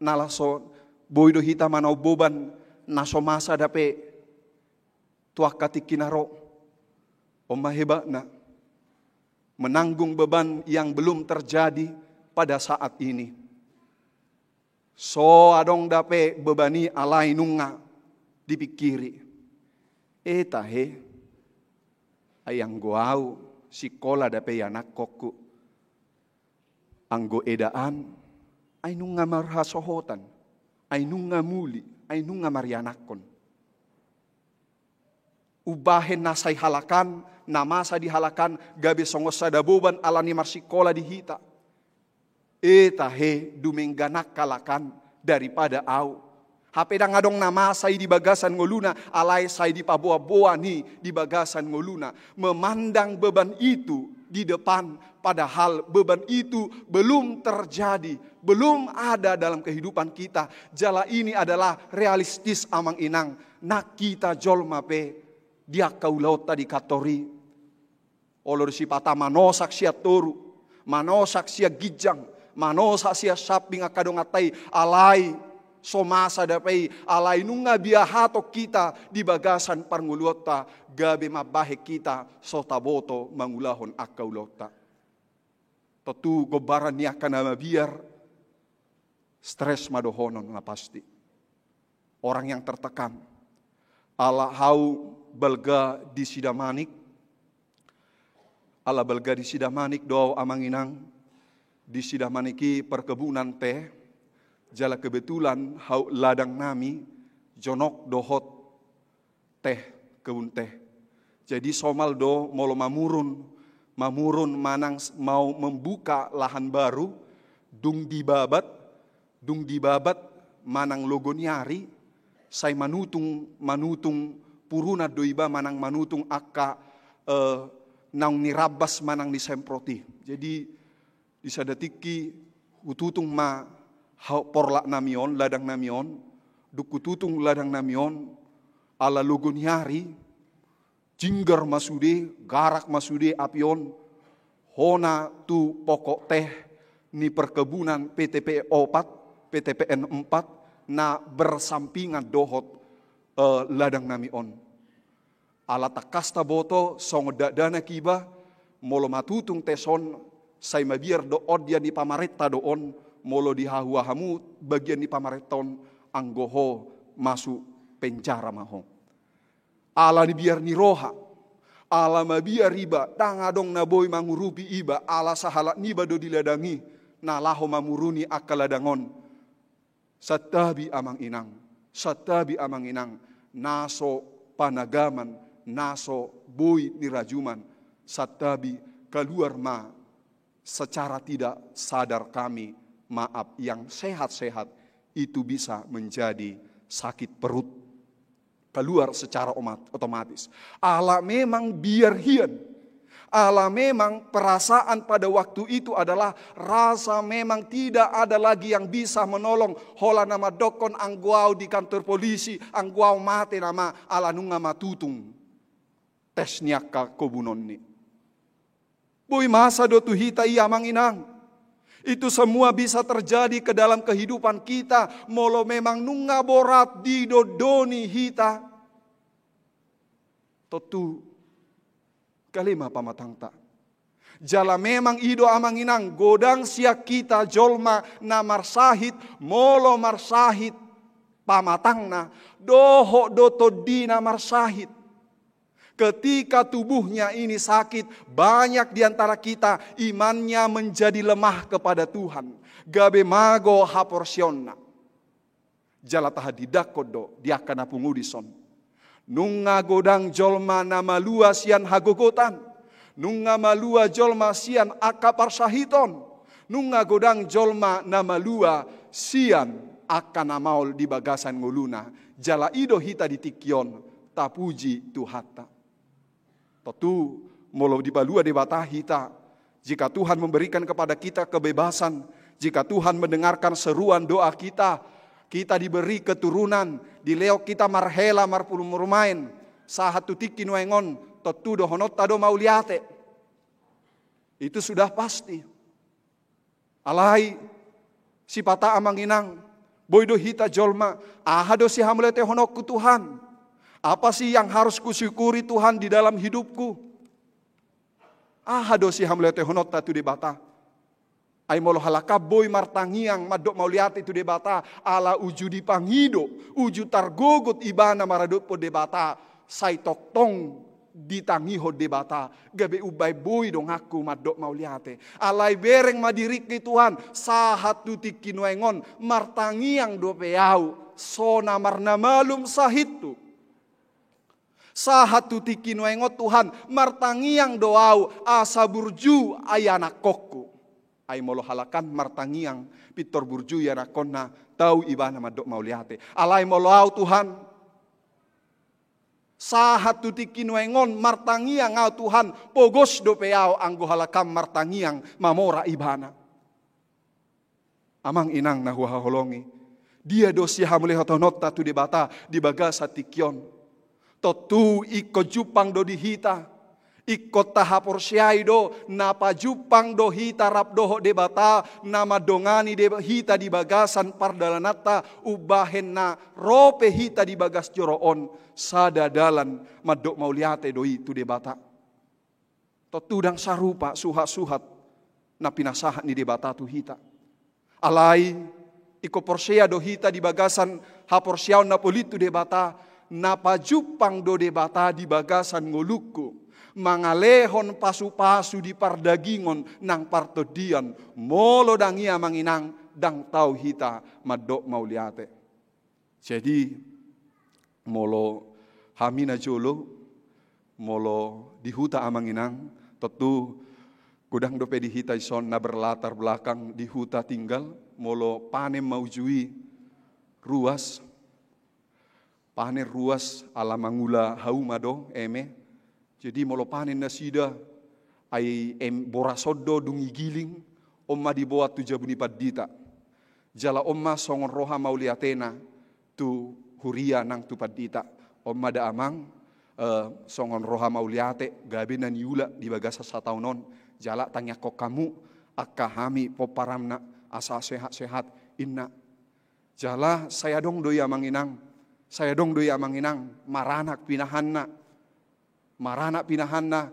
na laso, boi do hita manaon boban na so masa dope tu angka tingki na ro. On ma hebatna, menanggung beban yang belum terjadi pada saat ini. So adong dope beban i alai nunga dipingkiri. E tahe, ai anggo au sikola dope ianakkonku. Anggo edaan, ai nunga marhasohotan, ai nunga muli, ai nunga marianakkon. Umbahen na sai halak an, na masa di halak an, gabe songon sada boban ala ni marsikola di hita. E tahe, dumenggan halak an daripada au. Hape ndang adong na masa i di bagasan ngoluna, alai sai dipaboanboan i di bagasan ngoluna. Memandang beban itu di depan, padahal beban itu belum terjadi, belum ada dalam kehidupan kita. Jala ini adalah realistis, amang inang, nang hita jolma pe di angka ulaonta di kantor i. Olo do sipata manosak sian toru, manosak sian ginjang, manosak sian samping angka donganta i, alai So masa dope i, alai nunga biahaton hita di bagasan parngoluonta, gabe mambahen hita so taboto mangulahon angka ulaonta. Tontu gombaran ni angka na mabiar, stres ma dohonon na pasti. Orang yang tertekan. Ala hau balga di Sidamanik, ala balga di Sidamanik do au amang inang, di Sidamanik i perkebunan teh, jala kebetulan hau ladang nami, jonok dohot teh, kebun teh. Jadi somal do molo mamurun, mamurun manang s-, mau membuka lahan baru, dung dibabat, dung dibabat manang logo ni ari, sai manutung, manutung purunan do iba manang manutung angka, eh, naung nirambas manang nisemprot i. Jadi di sada tingki hututung ma ha-, porlak nami on, ladang nami on, dung hututung ladang nami on, ala logo ni ari, jinggar ma sude, garak ma sude api on, hona tu pokok teh ni perkebunan P T P opat, P T P N empat, na bersampingan dohot, eh, ladang nami on. Ala tangkas taboto, songon dakdanak iba, molo matutung teh on, sai mabiar do on, bagian ni pamarenta do on, molo di hahua hamu, bagian ni pamarenta on, anggo ho masuk penjara ma ho. Ala ni biar ni roha, ala mabiar iba, ndang adong na boi mangurupi iba, ala sahalak niba do di ladang i, na laho mamuruni angka ladang on. Santabi amang inang, santabi amang inang, na so panagaman, na so boi nirajuman, santabi kaluar ma secara tidak sadar kami, maaf, yang sehat-sehat itu bisa menjadi sakit perut. Kaluar secara omat-, otomatis. Ala memang biar hian. Ala memang perasaan pada waktu itu adalah rasa memang tidak ada lagi yang bisa menolong. Holan na mandokkon anggo au di kantor polisi, anggo au mate nama, ala nunga matutung tes ni angka kobunonni. Boi masa do tu hita i amang inang. Itu semua bisa terjadi ke dalam kehidupan kita, molo memang nunga borat didondoni hita. Tontu, gale ma pamatangta. Jala memang i do amang inang, godang sian hita jolma na marsahit, molo marsahit pamatangna, dohot do tondina marsahit. Ketika tubuhnya ini sakit, banyak di antara kita imannya menjadi lemah kepada Tuhan. Gabe mago haporseaonna. Jala tahatindangkon do di angka na pungu dison. Nunga godang jolma na malua sian hagogotan. Nunga malua jolma sian angka parsahiton. Nunga godang jolma na malua sian angka na maol di bagasan ngoluna. Jala i do hita di tingki on, tapuji Tuhanta. Tontu, molo dipalua Debata hita, jika Tuhan memberikan kepada kita kebebasan, jika Tuhan mendengarkan seruan doa kita, kita diberi keturunan, dilehon hita marhela marpulung rumaen, sahat tu tingki nuaeng on, tontu dohononta do mauliate. Itu sudah pasti. Alai, sipata amang inang, boi do hita jolma, aha do sihamauliatehononku Tuhan? Apa sih yang harus kusyukuri Tuhan di dalam hidupku? Aha do sihamauliatehononta tu Debata? Ai molo halak an boi martangiang mandok mauliate tu Debata, ala uju dipangido, uju targogot ibana maradophon Debata, sai tongtong ditangihon Debata, gabe umbahen boi donganku mandok mauliate. Alai bereng ma diringki Tuhan, sahat tu tingki nuaeng on, martangiang dope au, so na marnamalum sahithu. Sahat tu tingki nuaeng on Tuhan, martangiang do au, asa burju ianakkonku. Ai molo halak an martangiang, pintor burju ianakkonna, tau ibana mandok mauliate. Alai molo au Tuhan, sahat tu tingki nuaeng on martangiang au Tuhan, pogos dope au anggo halak an martangiang mamora ibana. Amang inang na huhaholongi, dia do sihamauliatehononta tu Debata di bagasan tingki on? Tontu ingkon jumpang do di hita, Ingkon tahaporseai do, na pajumpang do hita rap dohot Debata, na mandongani de-, hita di bagasan pardalananta, umbahen na ro pe hita di bagas joro on, sada dalan mandok mauliate do i tu Debata. Tontu ndang sarupa suhat-suhat na pinasahat ni Debata tu hita. Alai, ingkon porsea do hita di bagasan haporseaon na polin tu Debata, na pajumpang do Debata di bagasan ngolungku, mangalehon pasu-pasu di pardagingon nang partondian, molo ndang i amang inang, ndang tau hita mandok mauliate. Jadi, molo hami na jolo, molo di huta amang inang, tontu godang dope di hita dison na berlatar belakang di huta tinggal, molo panen ma uju i ruas, panen ruas ala mangula hauma do, eme. Jadi molo panen nasida, ai em-, boras on do dung i giling, on ma diboan tu jabu ni pandita. Jala on ma songon roha mauliatena tu huria nang tu pandita. On ma da amang, eh, songon roha mauliate, gabe na niula di bagasan sataon on. Jala tangiangkon hamu, angka hami pomparanna, asa sehat-sehat, inna. Jala sai adong do i amang inang, sai adong do i amang inang, maranak pinahanna. Maranak pinahanna,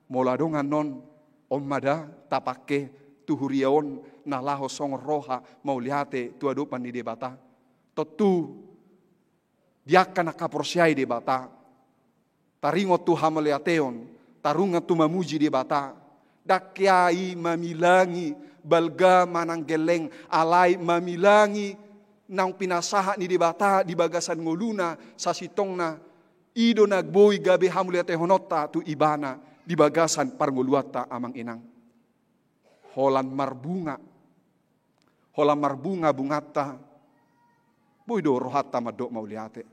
molo adong annon, on ma da tapangke tu huria on na laho songon roha mauliate tu adopan ni Debata. Tontu, di angka na haporseai Debata, taringot tu hamauliateon, taringot tu mamuji Debata, ndang hea i mamilangi balga manang gelleng, alai mamilangi naung pinasahat ni Debata di bagasan ngoluna sasintongna, i do na boi gabe hamauliatehononta tu Ibana di bagasan parngoluanta amang inang. Holan marbunga, holan marbunga bunganta, boi do rohanta mandok mauliate.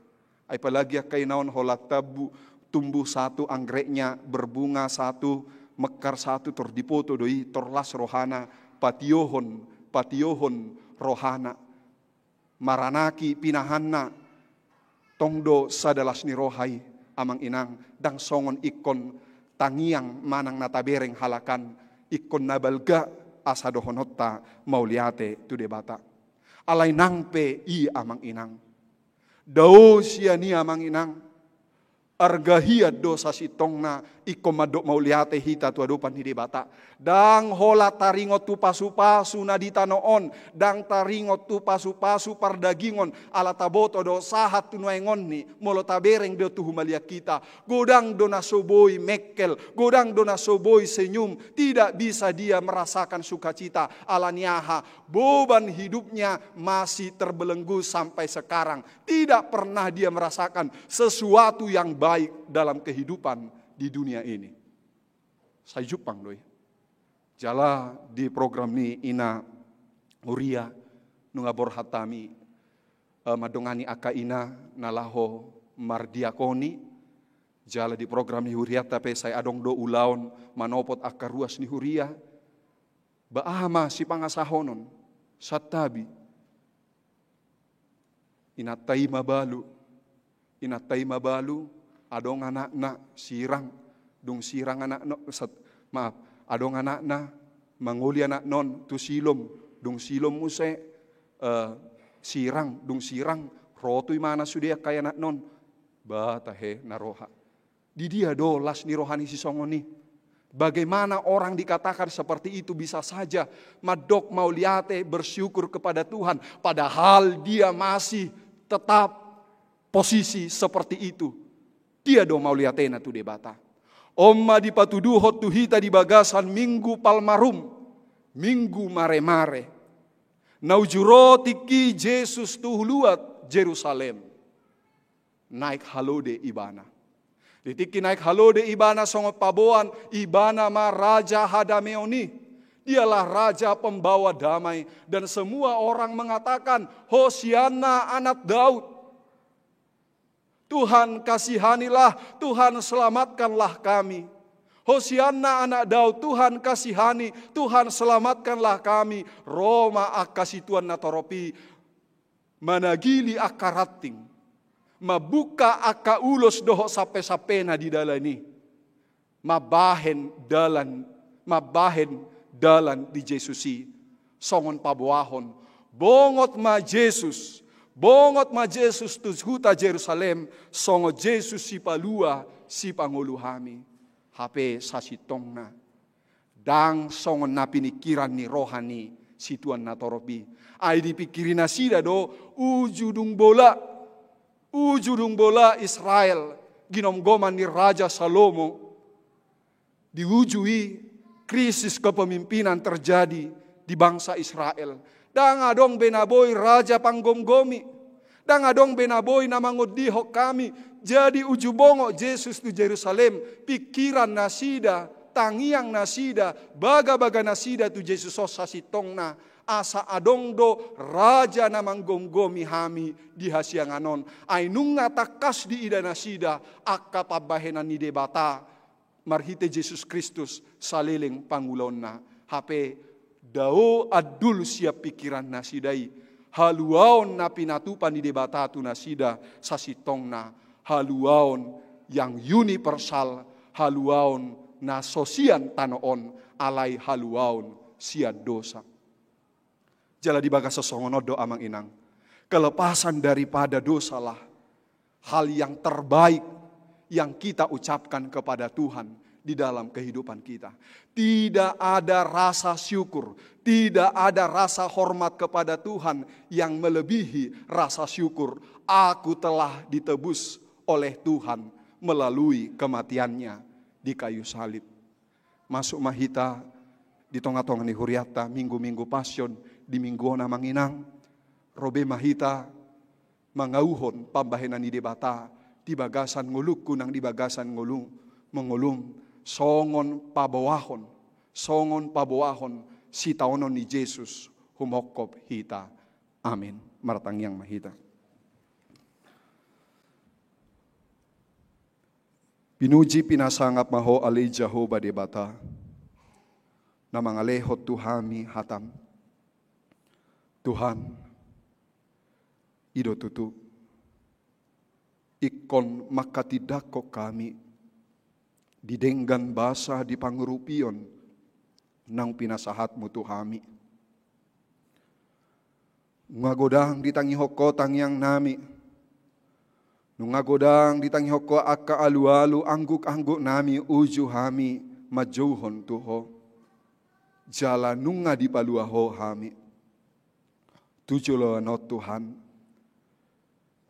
Ai apalagi angka ina on holan tambu, tumbuh satu anggreknya, berbunga satu, mekar satu, tor dipoto do i, tor las rohana, patiohon, patiohon rohana. Maranaki pinahanna, tong do sada las ni roha i, amang inang, ndang songon ingkon tangiang manang na tabereng halakan, ingkon na balga asa dohononta mauliate tu Debata. Alai nang pe i amang inang, dao sian i amang inang, arga hian do sasintongna ingkon mandok mauliate hita tu adopan ni Debata. Ndang holan taringot tu pasu-pasu na di tano on, ndang taringot tu pasu-pasu pardagingon, ala taboto do sahat tu nuaeng on ni, molo tabereng do tu humaliang hita. Godang do na so boi mengkel, godang do na so boi senyum, tidak bisa dia merasakan sukacita, ala ni aha, beban hidupnya masih terbelenggu sampai sekarang. Tidak pernah dia merasakan sesuatu yang baik dalam kehidupan di dunia ini. Sai jumpang do i. Jala di program ni ina huria nunga borhat hami, eh, mandongani angka ina na laho mardiakoni. Jala di program ni hurianta pe sai adong do ulaon manopot angka ruas ni huria. Ba aha ma sipangasahonon, santabi. Inanta i mabalu. Inanta i mabalu, adong anakna sirang, dung sirang anakna, sat-, maaf, adong anakna mangoli anakna on tu Silom, dung Silom muse, eh, sirang, dung sirang, ro tu imana sude angka anakna on. Ba tahe na roha. Di dia do las ni roha ni sisongon i? Bagaimana orang dikatakan seperti itu bisa saja mandok mauliate, bersyukur kepada Tuhan, padahal dia masih tetap posisi seperti itu? Dia do mauliatena tu Debata. On ma dipatuduhon tu hita di bagasan Minggu Palmarum, Minggu Maremare. Na uju ro tingki Jesus tu luat Jerusalem, naek halode ibana. Di tingki naek halode ibana songon paboan, ibana ma raja hadameon i. Dialah raja pembawa damai, dan semua orang mengatakan, "Hosianna anak Daud. Tuhan, kasihanilah, Tuhan, selamatkanlah kami. Hosianna anak Daud, Tuhan, kasihani, Tuhan, selamatkanlah kami." Ro ma angka situan na torop i, managili angka ranting, mambuka angka ulos dohot sampe-sampena di dalan i. mambahen dalan, mambahen dalan di Jesus i, songon paboahon, bongot ma Jesus, bongot ma Jesus tu huta Jerusalem, songon Jesus sipalua, sipangolu hami. Hape sasintongna, ndang songon na piningkiran ni roha ni situan na torop i. Ai dipingkiri nasida do, uju dung bola, uju dung bola Israel, ginomgoman ni Raja Salomo. Di uju i, krisis kepemimpinan terjadi di bangsa Israel. Ndang adong be na boi raja panggomgomi. Ndang adong be na boi na mangondihon hami. Jadi uju bongot Jesus tu Jerusalem, pingkiran nasida, tangiang nasida, bagabaga nasida tu Jesus on sasintongna, asa adong do raja na manggomgomi hami di hasiangan on. Ai nunga tangkas diida nasida angka pambahenan ni Debata marhite Jesus Kristus saleleng pangulaonna. Hape dao andul sian pingkiran nasida i haluaon na pinatupa ni Debata tu nasida sasintongna, haluaon yang universal, haluaon na so sian tano on, alai haluaon sian dosa. Jala di bagasan songon on do, amang inang, kelepasan daripada dosalah hal yang terbaik yang kita ucapkan kepada Tuhan di dalam kehidupan kita. Tidak ada rasa syukur, tidak ada rasa hormat kepada Tuhan yang melebihi rasa syukur, aku telah ditebus oleh Tuhan melalui kematian-Nya di kayu salib. Masuk ma hita di tongatonga ni hurianta, Minggu-minggu Passion di minggu on, amang inang, ro be ma hita mangauhon pambahenan ni Debata di bagasan ngolungku nang di bagasan ngolu, mangolum, songon paboahon, songon paboahon sitaonon ni Jesus humongkop hita. Amin. Martangiang ma hita. Pinuji pinasangap ma Ho ale Jahowa Debata, na mangalehon tu hami hataM. Tuhan, i do tutu, ingkon manghatindanghon hami di denggan basa di pangurupion naung pinasahatMu tu hami. Nunga godang ditangihon Ho tangiangnami. Nunga godang ditangihon Ho angka alualu angguknami uju hami manjouhon tu Ho. Jala nunga dipalua Ho hami. Tu joloan on Tuhan,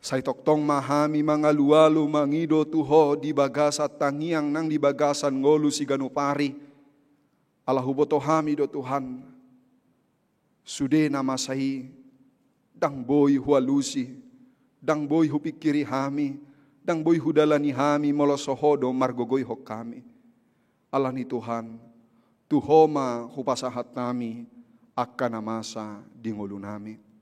sai tongtong ma hami mangalualu mangido tu Ho di bagasan tangiang nang di bagasan ngolu siganup ari. Ala huboto hami do Tuhan, sude na masa i ndang boi hualusi, ndang boi hupingkiri hami, ndang boi hudalani hami molo so Ho do margogoihon hami. Alani Tuhan, tu Ho ma hupasahat hami angka na masa di ngolunami.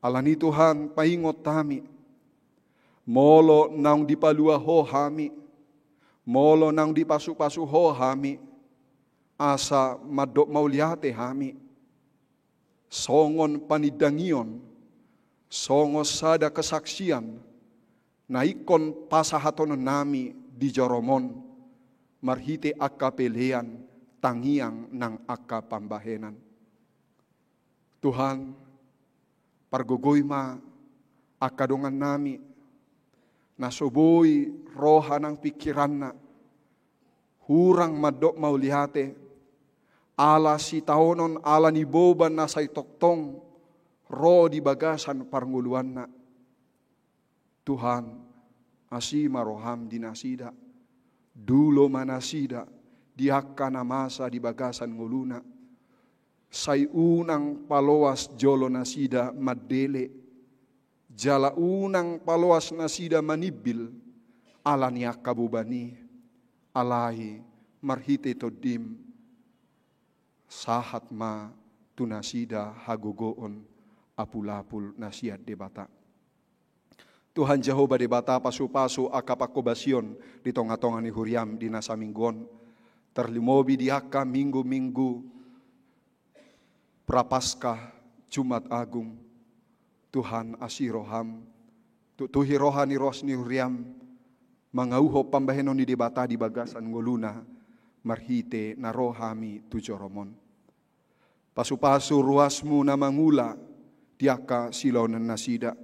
Alani Tuhan, paingot hami, molo naung dipalua Ho hami, molo naung dipasupasu Ho hami, asa mandok mauliate hami, songon panindangion, songon sada kesaksian, na ingkon pasahatononnami di joroM on, marhite angka pelean, tangiang nang angka pambahenan. Tuhan, pargogoi ma angka dongannami, na so boi roha nang pingkiranna, hurang mandok mauliate, ala sitaonon, ala ni boban na sai tongtong ro di bagasan parngoluanna. Tuhan, asi ma rohaM di nasida, dulo ma nasida di angka na masa di bagasan ngoluna. Sai unang paloas jolo nasida mandele, jala unang paloas nasida manimbil, ala ni angka boban i, alai marhite TondiM, sahat ma tu nasida hagogoon apulapul na sian Debata. Tuhan Jahowa Debata, pasupasu angka panghobasion di tongatonga ni huriaM di na saminggu on, tarlumobi di angka minggu-minggu Prapaskah, Jumat Agung. Tuhan, asi rohaM, tuktuhi roha ni ros ni huriaM, mangauhon pambahenon ni Debata di bagasan ngoluna, marhite na ro hami tu joroMon. Pasupasu ruasMu na mangula di angka siulaonnasida.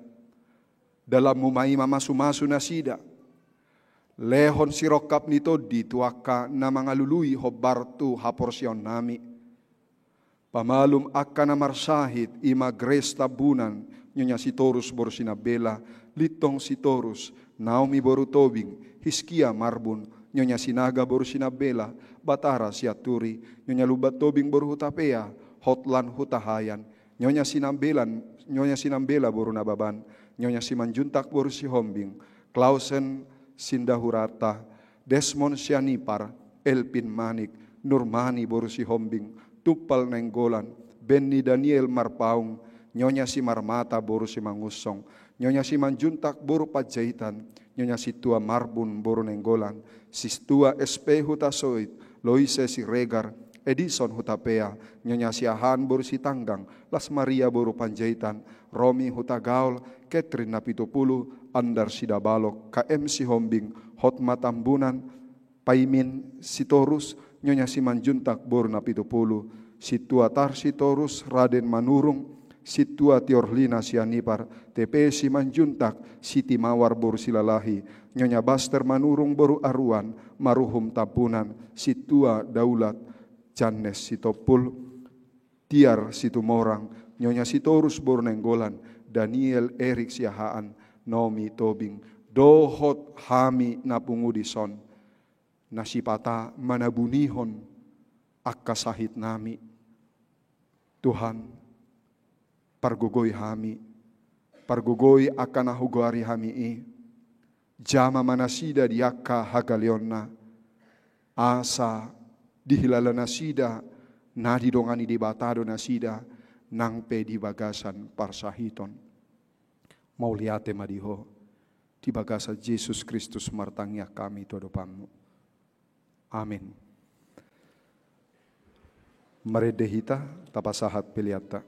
DalanMu ma i mamasumasu nasida. Lehon sirongkap ni tondi tu angka na mangalului hombar tu haporseaonnami. Pamalum angka na marsahit, i ma Grace Tambunan, Nyonya Sitorus boru Sinambela, Lintong Sitorus, Naomi boru Tobing, Hiskia Marbun, Nyonya Sinaga boru Sinambela, Batara Sianturi, Nyonya Lumban Tobing boru Hutapea, Hotlan Hutahaean, Nyonya Sinambelan, Nyonya Sinambela boru Nababan, Nyonya Simanjuntak boru Sihombing, Clausen Sindahurata, Desmond Sianipar, Elvin Manik, Nurmani boru Sihombing, Tumpal Nainggolan, Benny Daniel Marpaung, Nyonya Simarmata boru Simangunsong, Nyonya Simanjuntak boru Panjaitan, Nyonya Sintua Marbun boru Nainggolan, Sintua S P Hutasoit, Loise Siregar, Edison Hutapea, Nyonya Siahaan boru Sitanggang, Las Maria boru Panjaitan, Romi Hutagaol, Catherine Napitupulu, Andar Sidabalok, K M Sihombing, Hotma Tambunan, Paimin Sitorus, Nyonya Simanjuntak boru Napitupulu, Sintua Tar Sitorus, Raden Manurung, Sintua Tiorlina Sianipar, T P Simanjuntak, Siti Mawar boru Silalahi, Nyonya Baster Manurung boru Aruan, Maruhum Tambunan, Sintua Daulat, Jannes Sitompul, Tiar Situmorang, Nyonya Sitorus boru Nainggolan, Daniel Erik Siahaan, Naomi Tobing, dohot hami na pungu dison, na sipata manabunihon angka sahitnami. Tuhan, pargogoi hami, pargogoi angka na hugoari hami i, jama ma nasida di angka hagaleonna, asa dihilala nasida na didongani Debata do nasida, nang pe di bagasan parsahiton. Mauliate ma di Ho, di bagasan Jesus Kristus martangiang hami tu adopanMu. Amin. Marende hita, tapasahat peleanta.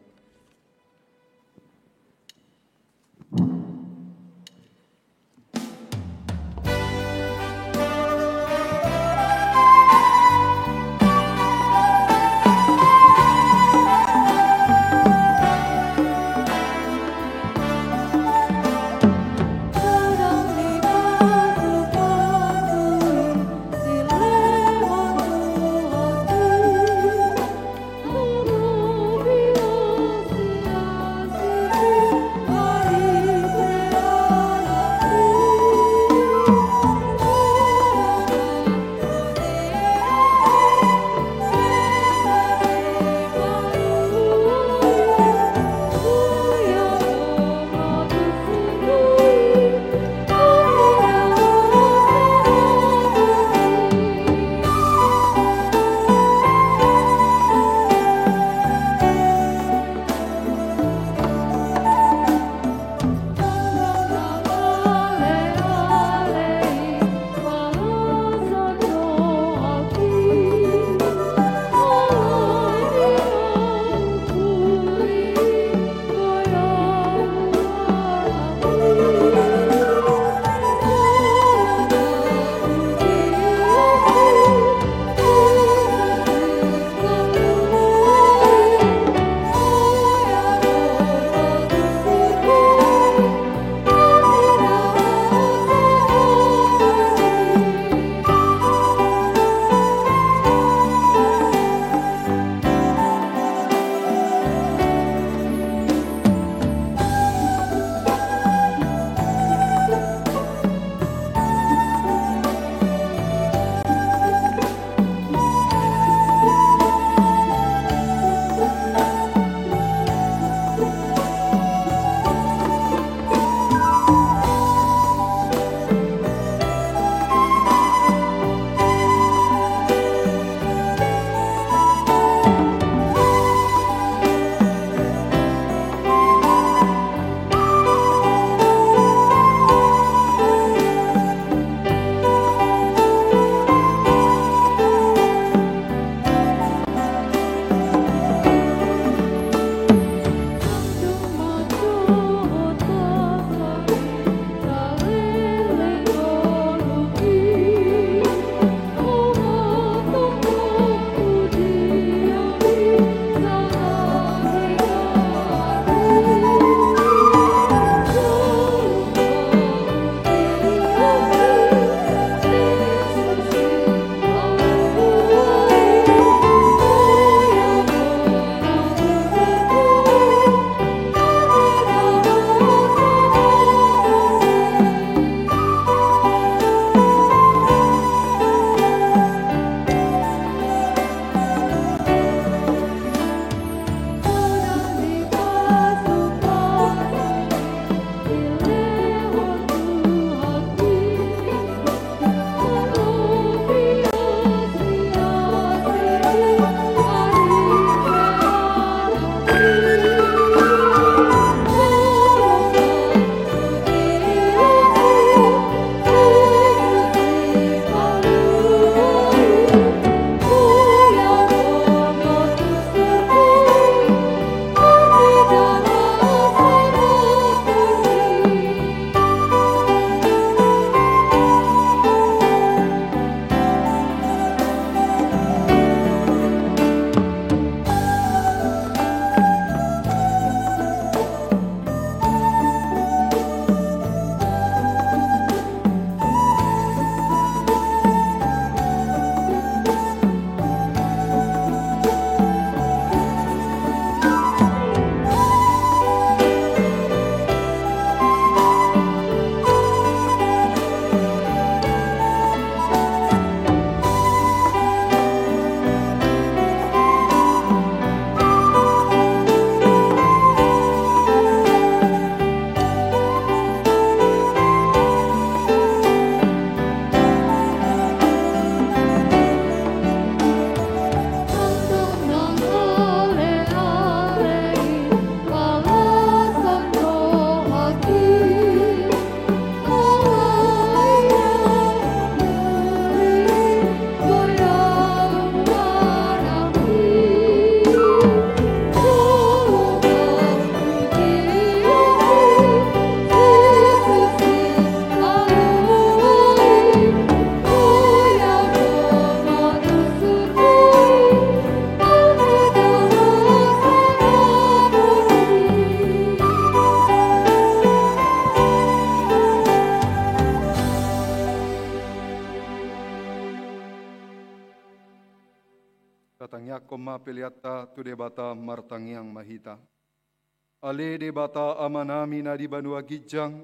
Pasahathon ma peleanta tu Debata. Martangiang ma hita. Ale Debata Amanami na di banua ginjang,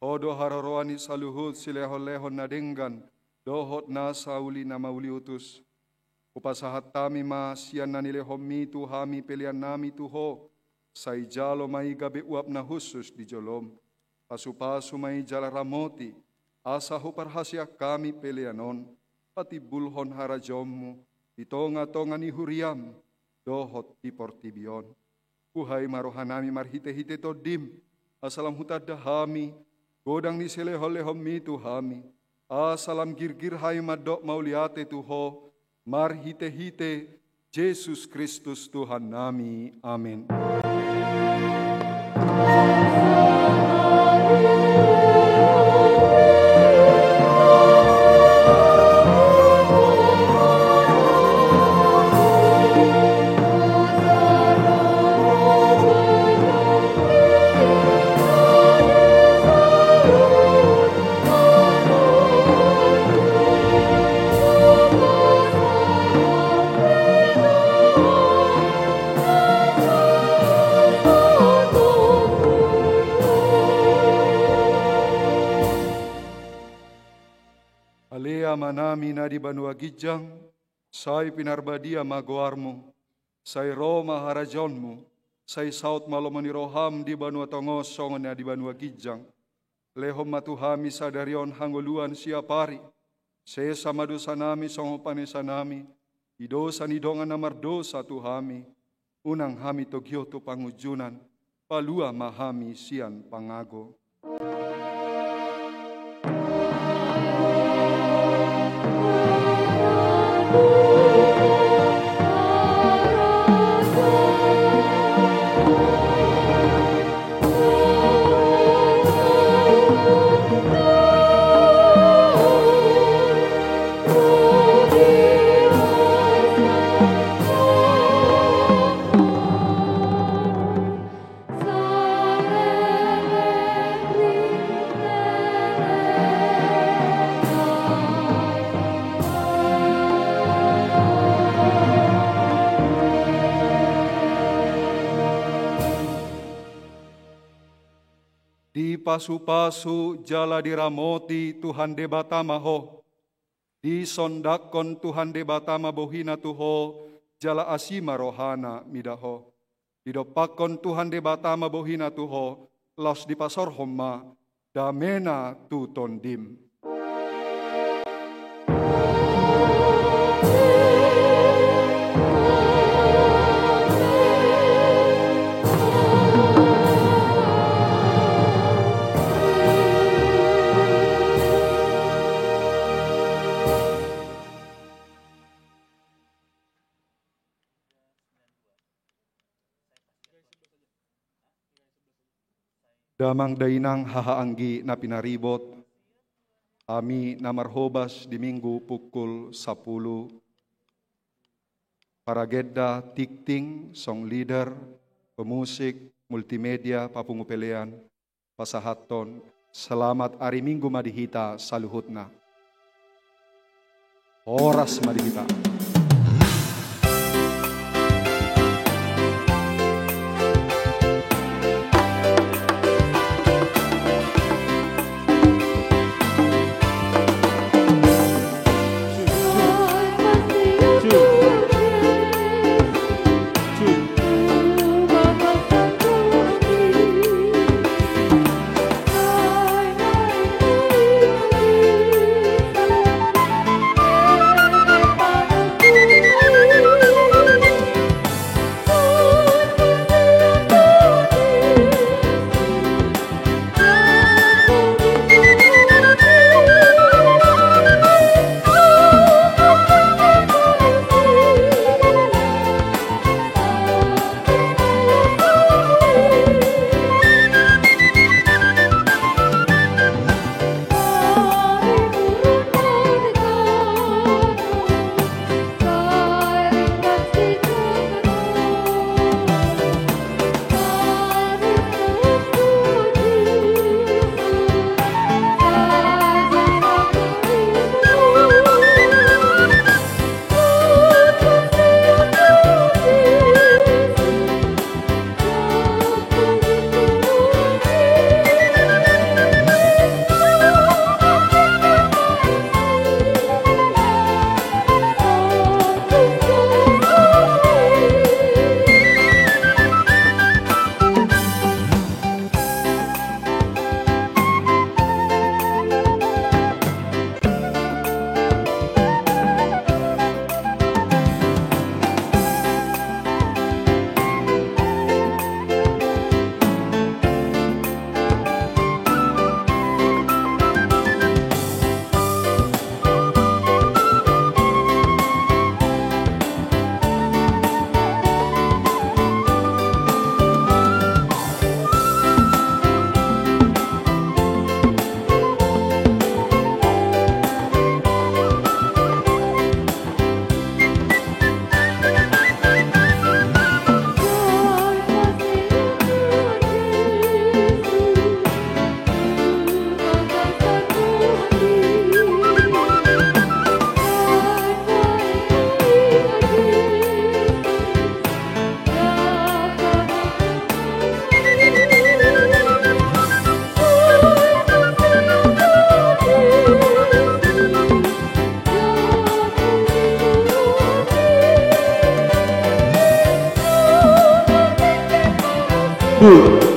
Ho do haroroan ni saluhut silehonlehon na denggan dohot nasa uli na mauliutus. Hupasahat hami ma sian na nilehonMi tu hami peleannami tu Ho, sai jalo ma i gabe uap na hushus di joloM. Pasupasu ma i jala ramoti, asa huparhaseang hami pelean on patimbulhon harajaonMu di tongatonga ni huriaM dohot di portibi on. Buhai ma rohanami marhitehite TondiM, asa lam hutanda hami godang ni silehonlehonMi tu hami, asa lam girgir hami mandok mauliate tu Ho, marhitehite Jesus Kristus Tuhannami. Amen. Ale Amanami na di banua ginjang, sai pinarbadia ma goarMu, sai ro ma harajaonMu, sai saut ma lomo ni rohaM di banua tonga on songon na di banua ginjang. Lehon ma tu hami sadari on hangoluan siapari. Sesa ma dosanami songon panesanami di dosa ni dongan na mardosa tu hami. Unang hami togihon tu pangunjunan, palua ma hami sian pangago. Dipasupasu jala diramoti Tuhan Debata ma ho. Disondangkon Tuhan Debata ma bohiNa tu ho, jala asi ma rohaNa mida ho. Didompakkon Tuhan Debata ma bohiNa tu ho, laos dipasaorhon ma dameNa tu tondim. Damang dainang hahaanggi na pinaribot, hami na marhobas di Minggu pukul sapulu, paragenda, tingting, song leader, pemusik, multimedia, papungu pelean, pasahathon selamat ari Minggu ma di hita saluhutna. Horas ma di hita. Good.